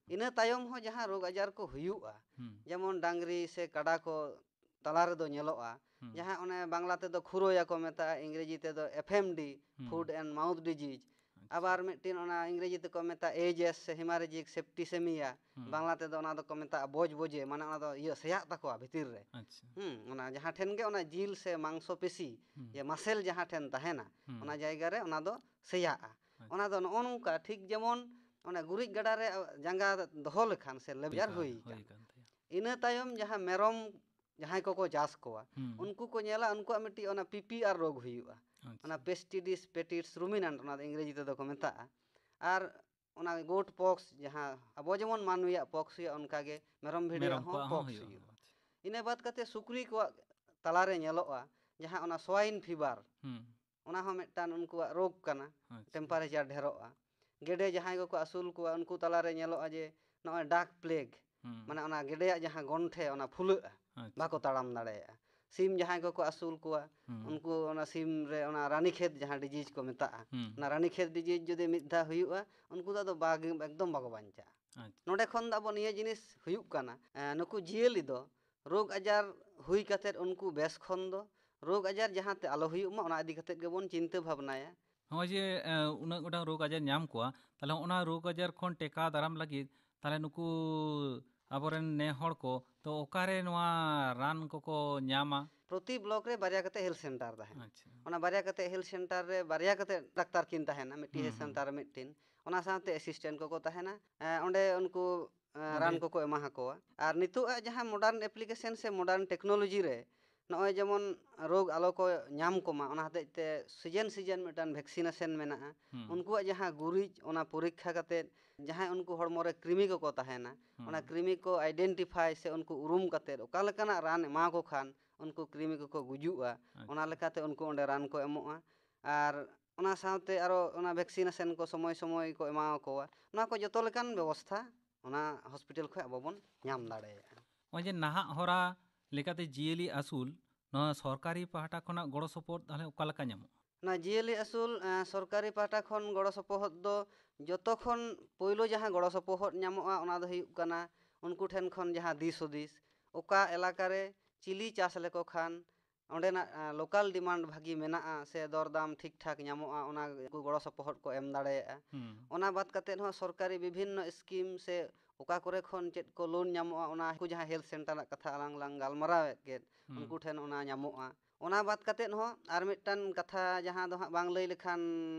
ᱤᱱᱟᱹ ᱛᱟᱭᱚᱢ ᱦᱚᱸ ᱡᱟᱦᱟᱸ ᱨᱳᱜᱽ ᱟᱡᱟᱨ ᱠᱚ ᱦᱩᱭᱩᱜᱼᱟ, ᱦᱩᱸ᱾ ᱡᱮᱢᱚᱱ ᱰᱟᱝᱨᱤ ᱥᱮ ᱠᱟᱰᱟ ᱠᱚ ᱛᱟᱞᱟ ᱨᱮᱫᱚ ᱧᱮᱞᱚᱜᱼᱟ, ᱦᱩᱸ᱾ ᱡᱟᱦᱟᱸ ᱚᱱᱮ ᱵᱟᱝᱞᱟ ᱛᱮᱫᱚ ᱠᱷᱩᱨᱟᱹᱭᱟ ᱠᱚ ᱢᱮᱛᱟᱜᱼᱟ, ᱤᱝᱨᱮᱡᱤ ᱛᱮᱫᱚ F M D, ᱦᱩᱸ᱾ foot and mouth disease᱾ ᱟᱪᱪᱷᱟ᱾ ᱟᱵᱟᱨ ᱢᱤᱫᱴᱤᱱ ᱚᱱᱟ ᱤᱝᱨᱮᱡᱤ ᱛᱮᱠᱚ ᱢᱮᱛᱟᱜᱼᱟ ᱮᱡᱮᱥ ᱥᱮ hemorrhagic septicemia, ᱦᱩᱸ᱾ ᱵᱟᱝᱞᱟ ᱛᱮᱫᱚ ᱚᱱᱟ ᱫᱚᱠᱚ ᱢᱮᱛᱟᱜᱼᱟ ᱵᱚᱡᱽ ᱵᱚᱡᱮ, ᱢᱟᱱᱮ ᱚᱱᱟ ᱫᱚ ᱤᱭᱟᱹ ᱥᱮᱭᱟᱜ ᱛᱟᱠᱚᱣᱟ ᱵᱷᱤᱛᱤᱨ ᱨᱮ᱾ ᱟᱪᱪᱷᱟ᱾ ᱦᱩᱸ, ᱚᱱᱟ ᱡᱟᱦᱟᱸ ᱴᱷᱮᱱ ᱜᱮ ᱚᱱᱟ ᱡᱤᱞ ᱥᱮ ᱢᱟᱝᱥᱚ ᱯᱮᱥᱤ, ᱦᱩᱸ᱾ ᱡᱮ muscle ᱡᱟᱦᱟᱸ ᱴᱷᱮᱱ ᱛᱟᱦᱮᱱᱟ, ᱦᱩᱸ᱾ ᱚᱱᱟ ᱡᱟᱭᱜᱟ ᱨᱮ ᱚᱱᱟ ᱫᱚ ᱥᱮᱭᱟᱜᱼᱟ᱾ ᱟᱪᱪᱷᱟ᱾ ᱚᱱᱟ ᱫᱚ ᱱᱚᱜᱼᱚ ᱱᱚᱝᱠᱟ, ᱴᱷᱤᱠ ᱡᱮᱢᱚᱱ ᱚᱱᱟ ᱜᱩᱨᱤᱡ ᱜᱟᱰᱟ ᱨᱮ ᱡᱟᱸᱜᱟ ᱫᱚᱦᱚ ᱞᱮᱠᱷᱟᱱ ᱥᱮ ᱞᱮᱵᱡᱟᱨ ᱦᱩᱭ ᱦᱩᱭ ᱟᱠᱟᱱ᱾ ᱟᱠᱟᱱ ᱛᱟᱭᱟ᱾ ᱤᱱᱟᱹ ᱛᱟᱭᱚᱢ ᱡᱟᱦᱟᱸ ᱢᱮᱨᱚᱢ ᱡᱟᱦᱟᱸᱭ ᱠᱚᱠᱚ ᱪᱟᱥ ᱠᱚᱣᱟ, ᱦᱩᱸ᱾ ᱩᱱᱠᱩ ᱠᱚ ᱧᱮᱞᱟ ᱩᱱᱠᱩᱣᱟᱜ ᱢᱤᱫᱴᱤᱡ ᱚᱱᱟ ᱯᱤ ᱯᱤ ᱟᱨ ᱨᱳᱜᱽ ᱦᱩᱭᱩᱜᱼᱟ᱾ ᱟᱪᱪᱷᱟ᱾ ᱚᱱᱟ Pestidis pedis ruminans, ᱚᱱᱟ ᱫᱚ ᱤᱝᱨᱮᱡᱤ ᱛᱮᱫᱚ ᱠᱚ ᱢᱮᱛᱟᱜᱼᱟ᱾ ᱟᱨ ᱚᱱᱟ ᱜᱳᱴ ᱯᱚᱠᱥ, ᱡᱟᱦᱟᱸ ᱟᱵᱚ ᱡᱮᱢᱚᱱ ᱢᱟᱹᱱᱢᱤᱭᱟᱜ ᱯᱚᱠᱥ ᱦᱩᱭᱩᱜᱼᱟ, ᱚᱱᱠᱟᱜᱮ ᱢᱮᱨᱚᱢ ᱵᱷᱤᱰᱤᱭᱟᱜ ᱢᱮᱨᱚᱢ ᱦᱚᱸ ᱠᱚᱣᱟᱜ ᱦᱚᱸ ᱯᱚᱠᱥ ᱦᱩᱭᱩᱜᱼᱟ᱾ ᱦᱩᱭᱩᱜᱼᱟ᱾ ᱟᱪᱪᱷᱟ᱾ ᱤᱱᱟᱹ ᱵᱟᱫ ᱠᱟᱛᱮ ᱥᱩᱠᱨᱤ ᱠᱚᱣᱟᱜ ᱛᱟᱞᱟᱨᱮ ᱧᱮᱞᱚᱜᱼᱟ ᱡᱟᱦᱟᱸ ᱚᱱᱟ ᱥᱣᱟᱭᱤᱱ ᱯᱷᱤᱵᱟᱨ, ᱦᱩᱸ᱾ ᱚᱱᱟ ᱦᱚᱸ ᱢᱤᱫᱴᱟᱝ ᱩᱱᱠᱩᱣᱟᱜ ᱨᱳᱜᱽ ᱠᱟᱱᱟ᱾ ᱟᱪᱪᱷᱟ᱾ ᱴᱮᱢᱯᱟᱨᱮᱪᱟᱨ ᱰᱷᱮᱨᱚᱜᱼᱟ᱾ ᱜᱮᱰᱮ ᱡᱟᱦᱟᱸᱭ ᱠᱚᱠᱚ ᱟᱹᱥᱩᱞ ᱠᱚᱣᱟ, ᱩᱱᱠᱩ ᱛᱟᱞᱟᱨᱮ ᱧᱮᱞᱚᱜᱼᱟ ᱡᱮ ᱱᱚᱜᱼᱚᱭ ᱰᱟᱨᱠ ᱯᱞᱮᱜᱽ, ᱦᱩᱸ᱾ ᱢᱟᱱᱮ ᱚᱱᱟ ᱜᱮᱰᱮᱭᱟᱜ ᱡᱟᱦᱟᱸ ᱜᱚᱱᱴᱷᱮ, ᱚᱱᱟ ᱯᱷᱩᱞᱟᱹᱜᱼᱟ, ᱟᱪᱪᱷᱟ᱾ ᱵᱟᱠᱚ ᱛᱟᱲᱟᱢ ᱫᱟᱲᱮᱭᱟᱜᱼᱟ᱾ ᱥᱤᱢ ᱡᱟᱦᱟᱸᱭ ᱠᱚᱠᱚ ᱟᱹᱥᱩᱞ ᱠᱚᱣᱟ, ᱦᱩᱸ᱾ ᱩᱱᱠᱩ ᱚᱱᱟ ᱥᱤᱢ ᱨᱮ ᱚᱱᱟ ᱨᱟᱱᱤᱠᱷᱮᱛ ᱡᱟᱦᱟᱸ ᱰᱤᱡᱤᱡᱽ ᱠᱚ ᱢᱮᱛᱟᱜᱼᱟ, ᱦᱩᱸ᱾ ᱚᱱᱟ ᱨᱟᱱᱤᱠᱷᱮᱛ ᱰᱤᱡᱤᱡᱽ ᱡᱩᱫᱤ ᱢᱤᱫ ᱫᱷᱟᱣ ᱦᱩᱭᱩᱜᱼᱟ, ᱩᱱᱠᱩ ᱫᱚ ᱟᱫᱚ ᱵᱟᱜᱮ, ᱮᱠᱫᱚᱢ ᱵᱟᱠᱚ ᱵᱟᱧᱪᱟᱜᱼᱟ᱾ ᱟᱪᱪᱷᱟ᱾ ᱱᱚᱰᱮ ᱠᱷᱚᱱ ᱫᱚ ᱟᱵᱚ ᱱᱤᱭᱟᱹ ᱡᱤᱱᱤᱥ ᱦᱩᱭᱩᱜ ᱠᱟᱱᱟ, ᱮᱸ, ᱱᱩᱠᱩ ᱡᱤᱭᱟᱹᱞᱤ ᱫᱚ ᱨᱳᱜᱽ ᱟᱡᱟᱨ ᱦᱩᱭ ᱠᱟᱛᱮᱫ ᱩᱱᱠᱩ ᱵᱮᱥ ᱠᱷᱚᱱ ᱫᱚ ᱨᱳᱜᱽ ᱟᱡᱟᱨ ᱡᱟᱦᱟᱸ ᱛᱮ ᱟᱞᱚ ᱦᱩᱭᱩᱜ ᱢᱟ, ᱚᱱᱟ ᱤᱫᱤ ᱠᱟᱛᱮᱫ ᱜᱮᱵᱚᱱ ᱪᱤᱱᱛᱟᱹ ᱵᱷᱟᱵᱽᱱᱟᱭᱟ᱾ ᱱᱚᱜᱼᱚᱭ ᱡᱮ, ᱮᱸ, ᱩᱱᱟᱹᱜ ᱜᱚᱴᱟᱝ ᱨᱳᱜᱽ ᱟᱡᱟᱨ ᱧᱟᱢ ᱠᱚᱣᱟ, ᱛᱟᱦᱞᱮ ᱚᱱᱟ ᱨᱳᱜᱽ ᱟᱡᱟᱨ ᱠᱷᱚᱱ ᱴᱮᱠᱟᱣ ᱫᱟᱨᱟᱢ ᱞᱟᱹᱜᱤᱫ ᱛᱟᱦᱞᱮ ᱱᱩᱠᱩ ᱟᱵᱚᱨᱮᱱ ᱱᱮ ᱦᱚᱲ ᱠᱚ ᱛᱚ ᱚᱠᱟᱨᱮ ᱱᱚᱣᱟ ᱨᱟᱱ ᱠᱚᱠᱚ ᱧᱟᱢᱟ? ᱯᱨᱚᱛᱤ ᱵᱞᱚᱠ ᱨᱮ ᱵᱟᱨᱭᱟ ᱠᱟᱛᱮ ᱦᱮᱞᱛᱷ ᱥᱮᱱᱴᱟᱨ ᱛᱟᱦᱮᱱᱟ᱾ ᱟᱪᱪᱷᱟ᱾ ᱚᱱᱟ ᱵᱟᱨᱭᱟ ᱠᱟᱛᱮ ᱦᱮᱞᱛᱷ ᱥᱮᱱᱴᱟᱨ ᱨᱮ ᱵᱟᱨᱭᱟ ᱠᱟᱛᱮ ᱰᱟᱠᱛᱟᱨ ᱠᱤᱱ ᱛᱟᱦᱮᱱᱟ, ᱢᱤᱫᱴᱤᱡ ᱦᱩᱸ, ᱦᱮᱞᱛᱷ ᱦᱩᱸ᱾ ᱥᱮᱱᱴᱟᱨ ᱨᱮ ᱢᱤᱫᱴᱤᱱ, ᱚᱱᱟ ᱥᱟᱶᱛᱮ ᱮᱥᱤᱥᱴᱮᱱᱴ ᱠᱚᱠᱚ ᱛᱟᱦᱮᱱᱟ᱾ ᱮᱸ, ᱚᱸᱰᱮ ᱩᱱᱠᱩ, ᱮᱸ, ᱚᱸᱰᱮ ᱨᱟᱱ ᱠᱚᱠᱚ ᱮᱢᱟ ᱦᱟᱠᱚᱣᱟ᱾ ᱟᱨ ᱱᱤᱛᱚᱜ ᱟᱜ ᱡᱟᱦᱟᱸ ᱢᱚᱰᱟᱨᱱ ᱮᱯᱞᱤᱠᱮᱥᱚᱱ ᱥᱮ ᱢᱚᱰᱟᱨᱱ ᱴᱮᱠᱱᱳᱞᱚᱡᱤ ᱨᱮ ᱱᱚᱜᱼᱚᱭ ᱡᱮᱢᱚᱱ ᱨᱳᱜᱽ ᱟᱞᱚ ᱠᱚ ᱧᱟᱢ ᱠᱚᱢᱟ, ᱚᱱᱟ ᱦᱚᱛᱮᱡ ᱛᱮ ᱥᱤᱡᱮᱱ ᱥᱤᱡᱮᱱ ᱢᱤᱫᱴᱟᱝ ᱵᱷᱮᱠᱥᱤᱱᱮᱥᱚᱱ ᱢᱮᱱᱟᱜᱼᱟ᱾ ᱦᱩᱸ᱾ ᱩᱱᱠᱩᱣᱟᱜ ᱡᱟᱦᱟᱸ ᱜᱩᱨᱤᱡ, ᱚᱱᱟ ᱯᱚᱨᱤᱠᱠᱷᱟ ᱠᱟᱛᱮᱫ ᱡᱟᱦᱟᱸᱭ ᱩᱱᱠᱩ ᱦᱚᱲᱢᱚ ᱨᱮ ᱠᱨᱤᱢᱤ ᱠᱚᱠᱚ ᱛᱟᱦᱮᱱᱟ, ᱦᱩᱸ᱾ ᱚᱱᱟ ᱠᱨᱤᱢᱤ ᱠᱚ ᱟᱭᱰᱮᱱᱴᱤᱯᱷᱟᱭ ᱥᱮ ᱩᱱᱠᱩ ᱩᱨᱩᱢ ᱠᱟᱛᱮᱫ ᱚᱠᱟ ᱞᱮᱠᱟᱱᱟᱜ ᱨᱟᱱ ᱮᱢᱟ ᱠᱚ ᱠᱷᱟᱱ ᱩᱱᱠᱩ ᱠᱨᱤᱢᱤ ᱠᱚᱠᱚ ᱜᱩᱡᱩᱜᱼᱟ, ᱟᱪᱪᱷᱟ᱾ ᱚᱱᱟ ᱞᱮᱠᱟᱛᱮ ᱩᱱᱠᱩ ᱚᱸᱰᱮ ᱨᱟᱱ ᱠᱚ ᱮᱢᱚᱜᱼᱟ᱾ ᱟᱨ ᱚᱱᱟ ᱥᱟᱶᱛᱮ ᱟᱨᱚ ᱚᱱᱟ ᱵᱷᱮᱠᱥᱤᱱᱮᱥᱚᱱ ᱠᱚ ᱥᱚᱢᱚᱭ ᱥᱚᱢᱚᱭ ᱠᱚ ᱮᱢᱟ ᱠᱚᱣᱟ᱾ ᱱᱚᱣᱟ ᱠᱚ ᱡᱚᱛᱚ ᱞᱮᱠᱟᱱ ᱵᱮᱵᱚᱥᱛᱷᱟ ᱚᱱᱟ ᱦᱚᱥᱯᱤᱴᱟᱞ ᱠᱷᱚᱱ ᱟᱵᱚ ᱵᱚᱱ ᱧᱟᱢ ᱫᱟᱲᱮᱭᱟᱜᱼᱟ᱾ ᱱᱚᱜᱼᱚᱭ ᱡᱮ ᱱᱟᱦᱟᱜ ᱦᱚᱨᱟ ᱞᱮᱠᱟᱛᱮ ᱡᱤᱭᱟᱹᱞᱤ ᱟᱹᱥᱩᱞ, ᱱᱚᱣᱟ ᱥᱚᱨᱠᱟᱨᱤ ᱯᱟᱦᱴᱟ ᱠᱷᱚᱱᱟᱜ ᱜᱚᱲᱚ ᱥᱚᱯᱚᱦᱚᱫ ᱛᱟᱦᱚᱞᱮ ᱚᱠᱟ ᱞᱮᱠᱟ ᱧᱟᱢᱚᱜᱼᱟ? ᱱᱚᱣᱟ ᱡᱤᱭᱟᱹᱞᱤ ᱟᱹᱥᱩᱞ, ᱮᱸ, ᱥᱚᱨᱠᱟᱨᱤ ᱯᱟᱦᱴᱟ ᱠᱷᱚᱱ ᱜᱚᱲᱚ ᱥᱚᱯᱚᱦᱚᱫ ᱫᱚ ᱡᱚᱛᱚ ᱠᱷᱚᱱ ᱯᱳᱭᱞᱳ ᱡᱟᱦᱟᱸ ᱜᱚᱲᱚ ᱥᱚᱯᱚᱦᱚᱫ ᱧᱟᱢᱚᱜᱼᱟ, ᱚᱱᱟ ᱫᱚ ᱦᱩᱭᱩᱜ ᱠᱟᱱᱟ ᱩᱱᱠᱩ ᱴᱷᱮᱱ ᱠᱷᱚᱱ ᱡᱟᱦᱟᱸ ᱫᱤᱥ ᱦᱩᱫᱤᱥ, ᱚᱠᱟ ᱮᱞᱟᱠᱟ ᱨᱮ ᱪᱤᱞᱤ ᱪᱟᱥ ᱞᱮᱠᱚ ᱠᱷᱟᱱ ᱚᱸᱰᱮᱱᱟᱜ, ᱮᱸ, ᱞᱳᱠᱟᱞ ᱰᱤᱢᱟᱱᱰ ᱵᱷᱟᱹᱜᱤ ᱢᱮᱱᱟᱜᱼᱟ ᱥᱮ ᱫᱚᱨᱫᱟᱢ ᱴᱷᱤᱠ ᱴᱷᱟᱠ ᱧᱟᱢᱚᱜᱼᱟ, ᱚᱱᱟ ᱩᱱᱠᱩ ᱜᱚᱲᱚ ᱥᱚᱯᱚᱦᱚᱫ ᱠᱚ ᱮᱢ ᱫᱟᱲᱮᱭᱟᱜᱼᱟ᱾ ᱦᱩᱸ᱾ ᱚᱱᱟ ᱵᱟᱫ ᱠᱟᱛᱮᱫ ᱦᱚᱸ ᱥᱚᱨᱠᱟᱨᱤ ᱵᱤᱵᱷᱤᱱᱱᱚ ᱥᱠᱤᱢ ᱥᱮ ᱚᱠᱟ ᱠᱚᱨᱮ ᱠᱷᱚᱱ ᱪᱮᱫ ᱠᱚ ᱞᱳᱱ ᱧᱟᱢᱚᱜᱼᱟ, ᱚᱱᱟ ᱩᱱᱠᱩ ᱡᱟᱦᱟᱸ ᱦᱮᱞᱛᱷ ᱥᱮᱱᱴᱟᱨ ᱨᱮᱱᱟᱜ ᱠᱟᱛᱷᱟ ᱟᱞᱟᱝ ᱞᱟᱝ ᱜᱟᱞᱢᱟᱨᱟᱣᱮᱫ ᱜᱮ, ᱦᱩᱸ᱾ ᱩᱱᱠᱩ ᱴᱷᱮᱱ ᱚᱱᱟ ᱧᱟᱢᱚᱜᱼᱟ᱾ ᱚᱱᱟ ᱵᱟᱫ ᱠᱟᱛᱮᱫ ᱦᱚᱸ ᱟᱨ ᱢᱤᱫᱴᱟᱝ ᱠᱟᱛᱷᱟ ᱡᱟᱦᱟᱸ ᱫᱚ ᱦᱟᱸᱜ ᱵᱟᱝ ᱞᱟᱹᱭ ᱞᱮᱠᱷᱟᱱ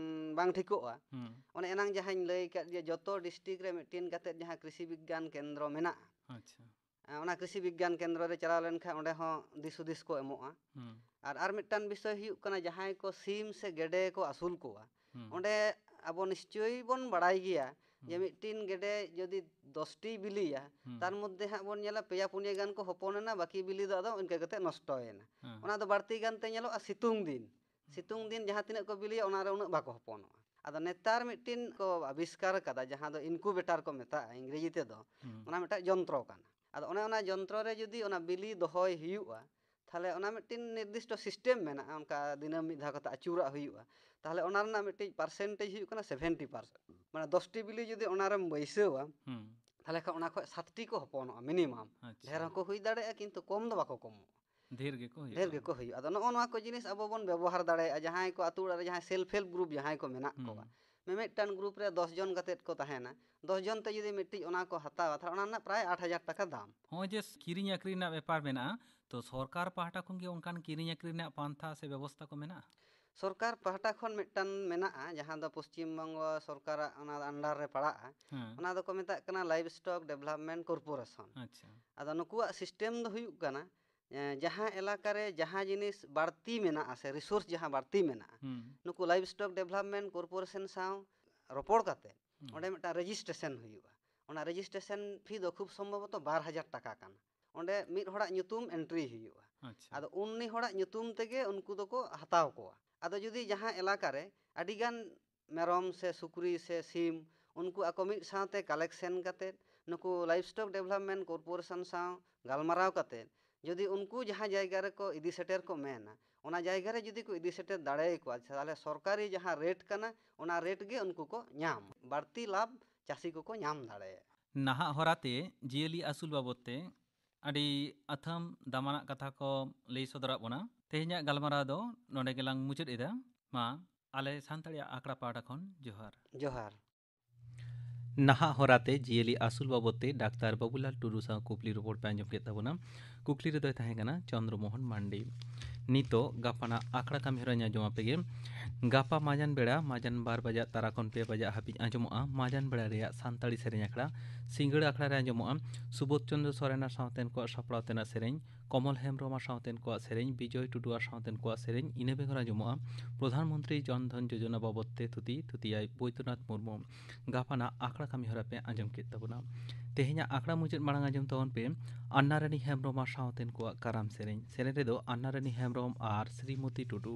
ᱵᱟᱝ ᱴᱷᱤᱠᱚᱜᱼᱟ᱾ ᱦᱩᱸ᱾ ᱚᱱᱮ ᱮᱱᱟᱝ ᱡᱟᱦᱟᱸᱧ ᱞᱟᱹᱭ ᱠᱟᱫ ᱡᱮ ᱡᱚᱛᱚ ᱰᱤᱥᱴᱨᱤᱠᱴ ᱨᱮ ᱢᱤᱫᱴᱤᱱ ᱠᱟᱛᱮᱫ ᱡᱟᱦᱟᱸ ᱠᱨᱤᱥᱤ ᱵᱤᱜᱽᱜᱟᱱ ᱠᱮᱱᱫᱨᱚ ᱢᱮᱱᱟᱜᱼᱟ, ᱟᱪᱪᱷᱟ᱾ ᱮᱸ, ᱚᱱᱟ ᱠᱨᱤᱥᱤ ᱵᱤᱜᱽᱜᱟᱱ ᱠᱮᱱᱫᱨᱚ ᱨᱮ ᱪᱟᱞᱟᱣ ᱞᱮᱱᱠᱷᱟᱱ ᱚᱸᱰᱮ ᱦᱚᱸ ᱫᱤᱥ ᱦᱩᱫᱤᱥ ᱠᱚ ᱮᱢᱚᱜᱼᱟ᱾ ᱦᱩᱸ᱾ ᱟᱨ, ᱟᱨ ᱢᱤᱫᱴᱟᱝ ᱵᱤᱥᱚᱭ ᱦᱩᱭᱩᱜ ᱠᱟᱱᱟ, ᱡᱟᱦᱟᱸᱭ ᱠᱚ ᱥᱤᱢ ᱥᱮ ᱜᱮᱰᱮ ᱠᱚ ᱟᱹᱥᱩᱞ ᱠᱚᱣᱟ, ᱦᱩᱸ᱾ ᱚᱸᱰᱮ ᱟᱵᱚ ᱱᱤᱥᱪᱳᱭ ᱵᱚᱱ ᱵᱟᱲᱟᱭ ᱜᱮᱭᱟ ᱡᱮ ᱢᱤᱫᱴᱤᱱ ᱜᱮᱰᱮ ᱡᱩᱫᱤ ᱫᱚᱥᱴᱤ ᱵᱤᱞᱤᱭᱟ, ᱦᱩᱸ᱾ ᱛᱟᱨ ᱢᱚᱫᱽᱫᱷᱮ ᱦᱟᱸᱜ ᱵᱚᱱ ᱧᱮᱞᱟ ᱯᱮᱭᱟ ᱯᱩᱱᱭᱟᱹ ᱜᱟᱱ ᱠᱚ ᱦᱚᱯᱚᱱ ᱮᱱᱟ, ᱵᱟᱹᱠᱤ ᱵᱤᱞᱤ ᱫᱚ ᱟᱫᱚ ᱤᱱᱠᱟᱹ ᱠᱟᱛᱮ ᱱᱚᱥᱴᱚᱭᱮᱱᱟ᱾ ᱦᱮᱸ᱾ ᱚᱱᱟ ᱫᱚ ᱵᱟᱹᱲᱛᱤ ᱜᱟᱱ ᱛᱮ ᱧᱮᱞᱚᱜᱼᱟ ᱥᱤᱛᱩᱝ ᱫᱤᱱ᱾ ᱥᱤᱛᱩᱝ ᱫᱤᱱ ᱡᱟᱦᱟᱸ ᱛᱤᱱᱟᱹᱜ ᱠᱚ ᱵᱤᱞᱤᱭᱟ, ᱚᱱᱟ ᱨᱮ ᱩᱱᱟᱹᱜ ᱵᱟᱠᱚ ᱦᱚᱯᱚᱱᱚᱜᱼᱟ᱾ ᱟᱫᱚ ᱱᱮᱛᱟᱨ ᱢᱤᱫᱴᱤᱱ ᱠᱚ ᱟᱵᱤᱥᱠᱟᱨ ᱠᱟᱫᱟ, ᱡᱟᱦᱟᱸ ᱫᱚ ᱤᱱᱠᱩᱵᱮᱴᱟᱨ ᱠᱚ ᱢᱮᱛᱟᱜᱼᱟ ᱤᱝᱨᱮᱡᱤ ᱛᱮᱫᱚ, ᱦᱩᱸ᱾ ᱚᱱᱟ ᱢᱤᱫᱴᱟᱝ ᱡᱚᱱᱛᱨᱚ ᱠᱟᱱᱟ᱾ ᱟᱫᱚ ᱚᱱᱮ ᱚᱱᱟ ᱡᱚᱱᱛᱨᱚ ᱨᱮ ᱡᱩᱫᱤ ᱚᱱᱟ ᱵᱤᱞᱤ ᱫᱚᱦᱚᱭ ᱦᱩᱭᱩᱜᱼᱟ, ᱛᱟᱦᱚᱞᱮ ᱚᱱᱟ ᱢᱤᱫᱴᱤᱱ ᱱᱤᱨᱫᱤᱥᱴᱚ ᱥᱤᱥᱴᱮᱢ ᱢᱮᱱᱟᱜᱼᱟ, ᱚᱱᱠᱟ ᱫᱤᱱᱟᱹᱢ ᱢᱤᱫ ᱫᱷᱟᱣ ᱠᱟᱛᱮ ᱟᱹᱪᱩᱨᱟᱜ ᱦᱩᱭᱩᱜᱼᱟ᱾ ᱛᱟᱦᱚᱞᱮ ᱚᱱᱟ ᱨᱮᱱᱟᱜ ᱢᱤᱫᱴᱤᱡ ᱯᱟᱨᱥᱮᱱᱴᱮᱡᱽ ᱦᱩᱭᱩᱜ ᱠᱟᱱᱟ ᱥᱮᱵᱷᱮᱱᱴᱤ ᱯᱟᱨᱥᱮᱱᱴ᱾ ᱢᱟᱱᱮ ᱫᱚᱥᱴᱤ ᱵᱤᱞᱤ ᱡᱩᱫᱤ ᱚᱱᱟ ᱨᱮᱢ ᱵᱟᱹᱭᱥᱟᱹᱣᱟ, ᱦᱩᱸ᱾ ᱛᱟᱦᱚᱞᱮ ᱠᱷᱟᱱ ᱚᱱᱟ ᱠᱷᱚᱱ ᱥᱟᱛᱴᱤ ᱠᱚ ᱦᱚᱯᱚᱱᱚᱜᱼᱟ ᱢᱤᱱᱤᱢᱟᱢ᱾ ᱟᱪᱪᱷᱟ᱾ ᱰᱷᱮᱨ ᱦᱚᱸᱠᱚ ᱦᱩᱭ ᱫᱟᱲᱮᱭᱟᱜᱼᱟ, ᱠᱤᱱᱛᱩ ᱠᱚᱢ ᱫᱚ ᱵᱟᱠᱚ ᱠᱚᱢᱚᱜᱼᱟ᱾ ᱰᱷᱮᱨ ᱜᱮᱠᱚ ᱦᱩᱭᱩᱜᱼᱟ᱾ ᱰᱷᱮᱨ ᱜᱮᱠᱚ ᱦᱩᱭᱩᱜᱼᱟ᱾ ᱟᱫᱚ ᱱᱚᱜᱼᱚ ᱱᱚᱣᱟ ᱠᱚ ᱡᱤᱱᱤᱥ ᱟᱵᱚ ᱵᱚᱱ ᱵᱮᱵᱚᱦᱟᱨ ᱫᱟᱲᱮᱭᱟᱜᱼᱟ, ᱡᱟᱦᱟᱸᱭ ᱠᱚ ᱟᱹᱛᱩ ᱚᱲᱟᱜ ᱨᱮ ᱡᱟᱦᱟᱸᱭ ᱥᱮᱞᱯ ᱦᱮᱞᱯ ᱜᱨᱩᱯ ᱡᱟᱦᱟᱸᱭ ᱠᱚ ᱢᱮᱱᱟᱜ ᱦᱩᱸ᱾ ᱠᱚᱣᱟ, ᱢᱤᱢᱤᱫᱴᱟᱝ ᱜᱨᱩᱯ ᱨᱮ ᱫᱚᱥ ᱡᱚᱱ ᱠᱟᱛᱮᱫ ᱠᱚ ᱛᱟᱦᱮᱱᱟ, ᱫᱚᱥ ᱡᱚᱱ ᱛᱮ ᱡᱩᱫᱤ ᱢᱤᱫᱴᱤᱡ ᱚᱱᱟ ᱠᱚ ᱦᱟᱛᱟᱣᱟ, ᱛᱟᱦᱚᱞᱮ ᱚᱱᱟ ᱨᱮᱱᱟᱜ ᱯᱨᱟᱭ ᱟᱴ ᱦᱟᱡᱟᱨ ᱴᱟᱠᱟ ᱫᱟᱢ᱾ ᱱᱚᱜᱼᱚᱭ ᱡᱮ ᱠᱤᱨᱤᱧ ᱟᱹᱠᱷᱨᱤᱧ ᱨᱮᱱᱟᱜ ᱵᱮᱯᱟᱨ ᱢᱮᱱᱟᱜᱼᱟ, ᱛᱚ ᱥᱚᱨᱠᱟᱨ ᱯᱟᱦᱴᱟ ᱠᱷᱚᱱ ᱜᱮ ᱚᱱᱠᱟᱱ ᱠᱤᱨᱤᱧ ᱟᱹᱠᱷᱨᱤᱧ ᱨᱮᱱᱟᱜ ᱯᱟᱱᱛᱷᱟ ᱥᱮ ᱵᱮᱵᱚᱥᱛᱷᱟ ᱠᱚ ᱢᱮᱱᱟᱜᱼᱟ? ᱥᱚᱨᱠᱟᱨ ᱯᱟᱦᱴᱟ ᱠᱷᱚᱱ ᱢᱤᱫᱴᱟᱝ ᱢᱮᱱᱟᱜᱼᱟ, ᱡᱟᱦᱟᱸ ᱫᱚ ᱯᱚᱥᱪᱤᱢ ᱵᱚᱝᱜᱚ ᱥᱚᱨᱠᱟᱨᱟᱜ ᱚᱱᱟ under ᱨᱮ ᱯᱟᱲᱟᱜᱼᱟ᱾ ᱦᱮᱸ᱾ ᱚᱱᱟ ᱫᱚᱠᱚ ᱢᱮᱛᱟᱜ ᱠᱟᱱᱟ Livestock Development Corporation᱾ ᱟᱪᱪᱷᱟ᱾ ᱟᱫᱚ ᱱᱩᱠᱩᱣᱟᱜ ᱥᱤᱥᱴᱮᱢ ᱫᱚ ᱦᱩᱭᱩᱜ ᱠᱟᱱᱟ, ᱮᱸ, ᱡᱟᱦᱟᱸ ᱮᱞᱟᱠᱟ ᱨᱮ ᱡᱟᱦᱟᱸ ᱡᱤᱱᱤᱥ ᱵᱟᱹᱲᱛᱤ ᱢᱮᱱᱟᱜᱼᱟ ᱥᱮ ᱨᱤᱥᱳᱨᱥ ᱡᱟᱦᱟᱸ ᱵᱟᱹᱲᱛᱤ ᱢᱮᱱᱟᱜᱼᱟ, ᱦᱩᱸ᱾ ᱱᱩᱠᱩ Livestock Development Corporation ᱥᱟᱶ ᱨᱚᱯᱚᱲ ᱠᱟᱛᱮ ᱦᱩᱸ᱾ ᱚᱸᱰᱮ ᱢᱤᱫᱴᱟᱝ ᱨᱮᱡᱤᱥᱴᱨᱮᱥᱚᱱ ᱦᱩᱭᱩᱜᱼᱟ᱾ ᱚᱱᱟ ᱨᱮᱡᱤᱥᱴᱨᱮᱥᱚᱱ ᱯᱷᱤ ᱫᱚ ᱠᱷᱩᱵ ᱥᱚᱢᱵᱷᱚᱵᱚᱛᱚ ᱵᱟᱨ ᱦᱟᱡᱟᱨ ᱴᱟᱠᱟ ᱠᱟᱱᱟ᱾ ᱚᱸᱰᱮ ᱢᱤᱫ ᱦᱚᱲᱟᱜ ᱧᱩᱛᱩᱢ ᱮᱱᱴᱨᱤ ᱦᱩᱭᱩᱜᱼᱟ᱾ ᱟᱪᱪᱷᱟ᱾ ᱟᱫᱚ ᱩᱱᱤ ᱦᱚᱲᱟᱜ ᱧᱩᱛᱩᱢ ᱛᱮᱜᱮ ᱩᱱᱠᱩ ᱫᱚᱠᱚ ᱦᱟᱛᱟᱣ ᱠᱚᱣᱟ᱾ ᱟᱫᱚ ᱡᱩᱫᱤ ᱡᱟᱦᱟᱸ ᱮᱞᱟᱠᱟ ᱨᱮ ᱟᱹᱰᱤᱜᱟᱱ ᱢᱮᱨᱚᱢ ᱥᱮ ᱥᱩᱠᱨᱤ ᱥᱮ ᱥᱤᱢ, ᱩᱱᱠᱩ ᱟᱠᱚ ᱢᱤᱫ ᱥᱟᱶᱛᱮ ᱠᱟᱞᱮᱠᱥᱮᱱ ᱠᱟᱛᱮᱫ, ᱱᱩᱠᱩ Livestock Development Corporation ᱥᱟᱶ ᱜᱟᱞᱢᱟᱨᱟᱣ ᱠᱟᱛᱮᱫ, ᱡᱩᱫᱤ ᱩᱱᱠᱩ ᱡᱟᱦᱟᱸ ᱡᱟᱭᱜᱟ ᱨᱮᱠᱚ ᱤᱫᱤ ᱥᱮᱴᱮᱨ ᱠᱚ ᱢᱮᱱᱟ, ᱚᱱᱟ ᱡᱟᱭᱜᱟ ᱨᱮ ᱡᱩᱫᱤ ᱠᱚ ᱤᱫᱤ ᱥᱮᱴᱮᱨ ᱫᱟᱲᱮᱭᱟᱠᱚᱣᱟ, ᱛᱟᱦᱚᱞᱮ ᱥᱚᱨᱠᱟᱨᱤ ᱡᱟᱦᱟᱸ ᱨᱮᱴ ᱠᱟᱱᱟ, ᱚᱱᱟ ᱨᱮᱴ ᱜᱮ ᱩᱱᱠᱩ ᱠᱚ ᱧᱟᱢ, ᱵᱟᱹᱲᱛᱤ ᱞᱟᱵᱷ ᱪᱟᱹᱥᱤ ᱠᱚᱠᱚ ᱧᱟᱢ ᱫᱟᱲᱮᱭᱟᱜᱼᱟ᱾ ᱱᱟᱦᱟᱜ ᱦᱚᱨᱟᱛᱮ ᱡᱤᱭᱟᱹᱞᱤ ᱟᱹᱥᱩᱞ ᱵᱟᱵᱚᱫ ᱛᱮ ᱟᱹᱰᱤ ᱟᱹᱛᱷᱟᱹᱢ ᱫᱟᱢᱟᱱᱟᱜ ᱠᱟᱛᱷᱟ ᱠᱚ ᱞᱟᱹᱭ ᱥᱚᱫᱚᱨᱟᱜ ᱵᱚᱱᱟ᱾ ᱛᱮᱦᱮᱧᱟᱜ ᱜᱟᱞᱢᱟᱨᱟᱣ ᱫᱚ ᱱᱚᱰᱮ ᱜᱮᱞᱟᱝ ᱢᱩᱪᱟᱹᱫ ᱮᱫᱟ᱾ ᱢᱟ, ᱟᱞᱮ ᱥᱟᱱᱛᱟᱲᱤ ᱟᱠᱷᱲᱟ ᱯᱟᱦᱴᱟ ᱠᱷᱚᱱ ᱡᱚᱦᱟᱨ᱾ ᱡᱚᱦᱟᱨ᱾ ᱱᱟᱦᱟᱜ ᱦᱚᱨᱟᱛᱮ ᱡᱤᱭᱟᱹᱞᱤ ᱟᱹᱥᱩᱞ ᱵᱟᱵᱚᱫ ᱛᱮ ᱰᱟᱠᱛᱟᱨ ᱵᱟᱹᱵᱩᱞᱟᱞ ᱴᱩᱰᱩ ᱥᱟᱶ ᱠᱩᱠᱞᱤ ᱨᱚᱯᱚᱲ ᱯᱮ ᱟᱸᱡᱚᱢ ᱠᱮᱫ ᱛᱟᱵᱚᱱᱟ᱾ ᱠᱩᱠᱞᱤ ᱨᱮᱫᱚᱭ ᱛᱟᱦᱮᱸ ᱠᱟᱱᱟ ᱪᱚᱱᱫᱨᱚ ᱢᱳᱦᱚᱱ ᱢᱟᱱᱰᱤ᱾ ᱱᱤᱛᱚᱜ ᱜᱟᱯᱟᱱᱟᱜ ᱟᱠᱷᱲᱟ ᱠᱟᱹᱢᱤ ᱦᱚᱨᱟ ᱟᱸᱡᱚᱢ ᱟᱯᱮ ᱜᱮ᱾ ᱜᱟᱯᱟ ᱢᱟᱡᱟᱱ ᱵᱮᱲᱟ, ᱢᱟᱡᱟᱱ ᱵᱟᱨ ᱵᱟᱡᱟᱜ ᱛᱟᱨᱟ ᱠᱷᱚᱱ ᱯᱮ ᱵᱟᱡᱟᱜ ᱦᱟᱹᱵᱤᱡ ᱟᱸᱡᱚᱢᱚᱜᱼᱟ ᱢᱟᱡᱟᱱ ᱵᱮᱲᱟ ᱨᱮᱭᱟᱜ ᱥᱟᱱᱛᱟᱲᱤ ᱥᱮᱨᱮᱧ ᱟᱠᱷᱲᱟ᱾ ᱥᱤᱸᱜᱟᱹᱲ ᱟᱠᱷᱲᱟ ᱨᱮ ᱟᱸᱡᱚᱢᱚᱜᱼᱟ ᱥᱩᱵᱳᱫᱷ ᱪᱚᱸᱫᱽᱨᱚ ᱥᱚᱨᱮᱱ ᱟᱨ ᱥᱟᱶᱛᱮᱱ ᱠᱚᱣᱟᱜ ᱥᱟᱯᱲᱟᱣ ᱛᱮᱱᱟᱜ ᱥᱮᱨᱮᱧ, ᱠᱚᱢᱚᱞ ᱦᱮᱢᱵᱽᱨᱚᱢ ᱟᱨ ᱥᱟᱶᱛᱮᱱ ᱠᱚᱣᱟᱜ ᱥᱮᱨᱮᱧ, ᱵᱤᱡᱚᱭ ᱴᱩᱰᱩ ᱟᱨ ᱥᱟᱶᱛᱮᱱ ᱠᱚᱣᱟᱜ ᱥᱮᱨᱮᱧ᱾ ᱤᱱᱟᱹ ᱵᱮᱜᱚᱨ ᱟᱸᱡᱚᱢᱚᱜᱼᱟ ᱯᱨᱚᱫᱷᱟᱱ ᱢᱚᱱᱛᱨᱤ ᱡᱚᱱ ᱫᱷᱚᱱ ᱡᱳᱡᱚᱱᱟ ᱵᱟᱵᱚᱫ ᱛᱮ ᱛᱷᱩᱛᱤ, ᱛᱷᱩᱛᱤᱭᱟᱭ ᱵᱳᱭᱫᱚᱱᱟᱛᱷ ᱢᱩᱨᱢᱩ᱾ ᱜᱟᱯᱟᱱᱟᱜ ᱟᱠᱷᱲᱟ ᱠᱟᱹᱢᱤ ᱦᱚᱨᱟ ᱯᱮ ᱟᱸᱡᱚᱢ ᱠᱮᱫ ᱛᱟᱵᱚᱱᱟ᱾ ᱛᱮᱦᱮᱧᱟᱜ ᱟᱠᱷᱲᱟ ᱢᱩᱪᱟᱹᱫ ᱢᱟᱲᱟᱝ ᱟᱸᱡᱚᱢ ᱛᱟᱵᱚᱱ ᱯᱮ ᱟᱱᱱᱟ ᱨᱟᱱᱤ ᱦᱮᱢᱵᱽᱨᱚᱢ ᱟᱨ ᱥᱟᱶᱛᱮᱱ ᱠᱚᱣᱟᱜ ᱠᱟᱨᱟᱢ ᱥᱮᱨᱮᱧ᱾ ᱥᱮᱨᱮᱧ ᱨᱮᱫᱚ ᱟᱱᱱᱟ ᱨᱟᱱᱤ ᱦᱮᱢᱵᱽᱨᱚᱢ ᱟᱨ ᱥᱨᱤᱢᱚᱛᱤ ᱴᱩᱰᱩ᱾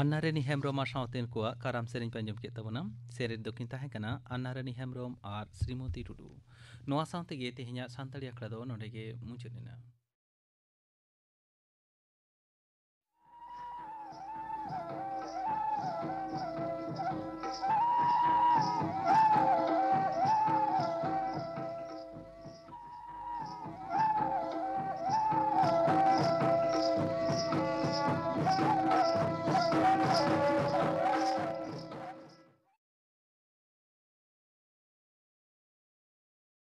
ᱟᱱᱱᱟᱨᱟᱱᱤ ᱦᱮᱢᱵᱨᱚᱢ ᱟᱨ ᱥᱟᱶᱛᱮᱱ ᱠᱚᱣᱟᱜ ᱠᱟᱨᱟᱢ ᱥᱮᱨᱮᱧ ᱯᱮ ᱟᱸᱡᱚᱢ ᱠᱮᱫ ᱛᱟᱵᱚᱱᱟ᱾ ᱥᱮᱨᱮᱧ ᱫᱚᱠᱤᱱ ᱛᱟᱦᱮᱸ ᱠᱟᱱᱟ ᱟᱱᱱᱟᱨᱟᱱᱤ ᱦᱮᱢᱵᱨᱚᱢ ᱟᱨ ᱥᱨᱤᱢᱚᱛᱤ ᱴᱩᱰᱩ᱾ ᱱᱚᱣᱟ ᱥᱟᱶ ᱛᱮᱜᱮ ᱛᱮᱦᱮᱧᱟᱜ ᱥᱟᱱᱛᱟᱲᱤ ᱟᱠᱷᱲᱟ ᱫᱚ ᱱᱚᱰᱮ ᱜᱮ ᱢᱩᱪᱟᱹᱫ ᱮᱱᱟ᱾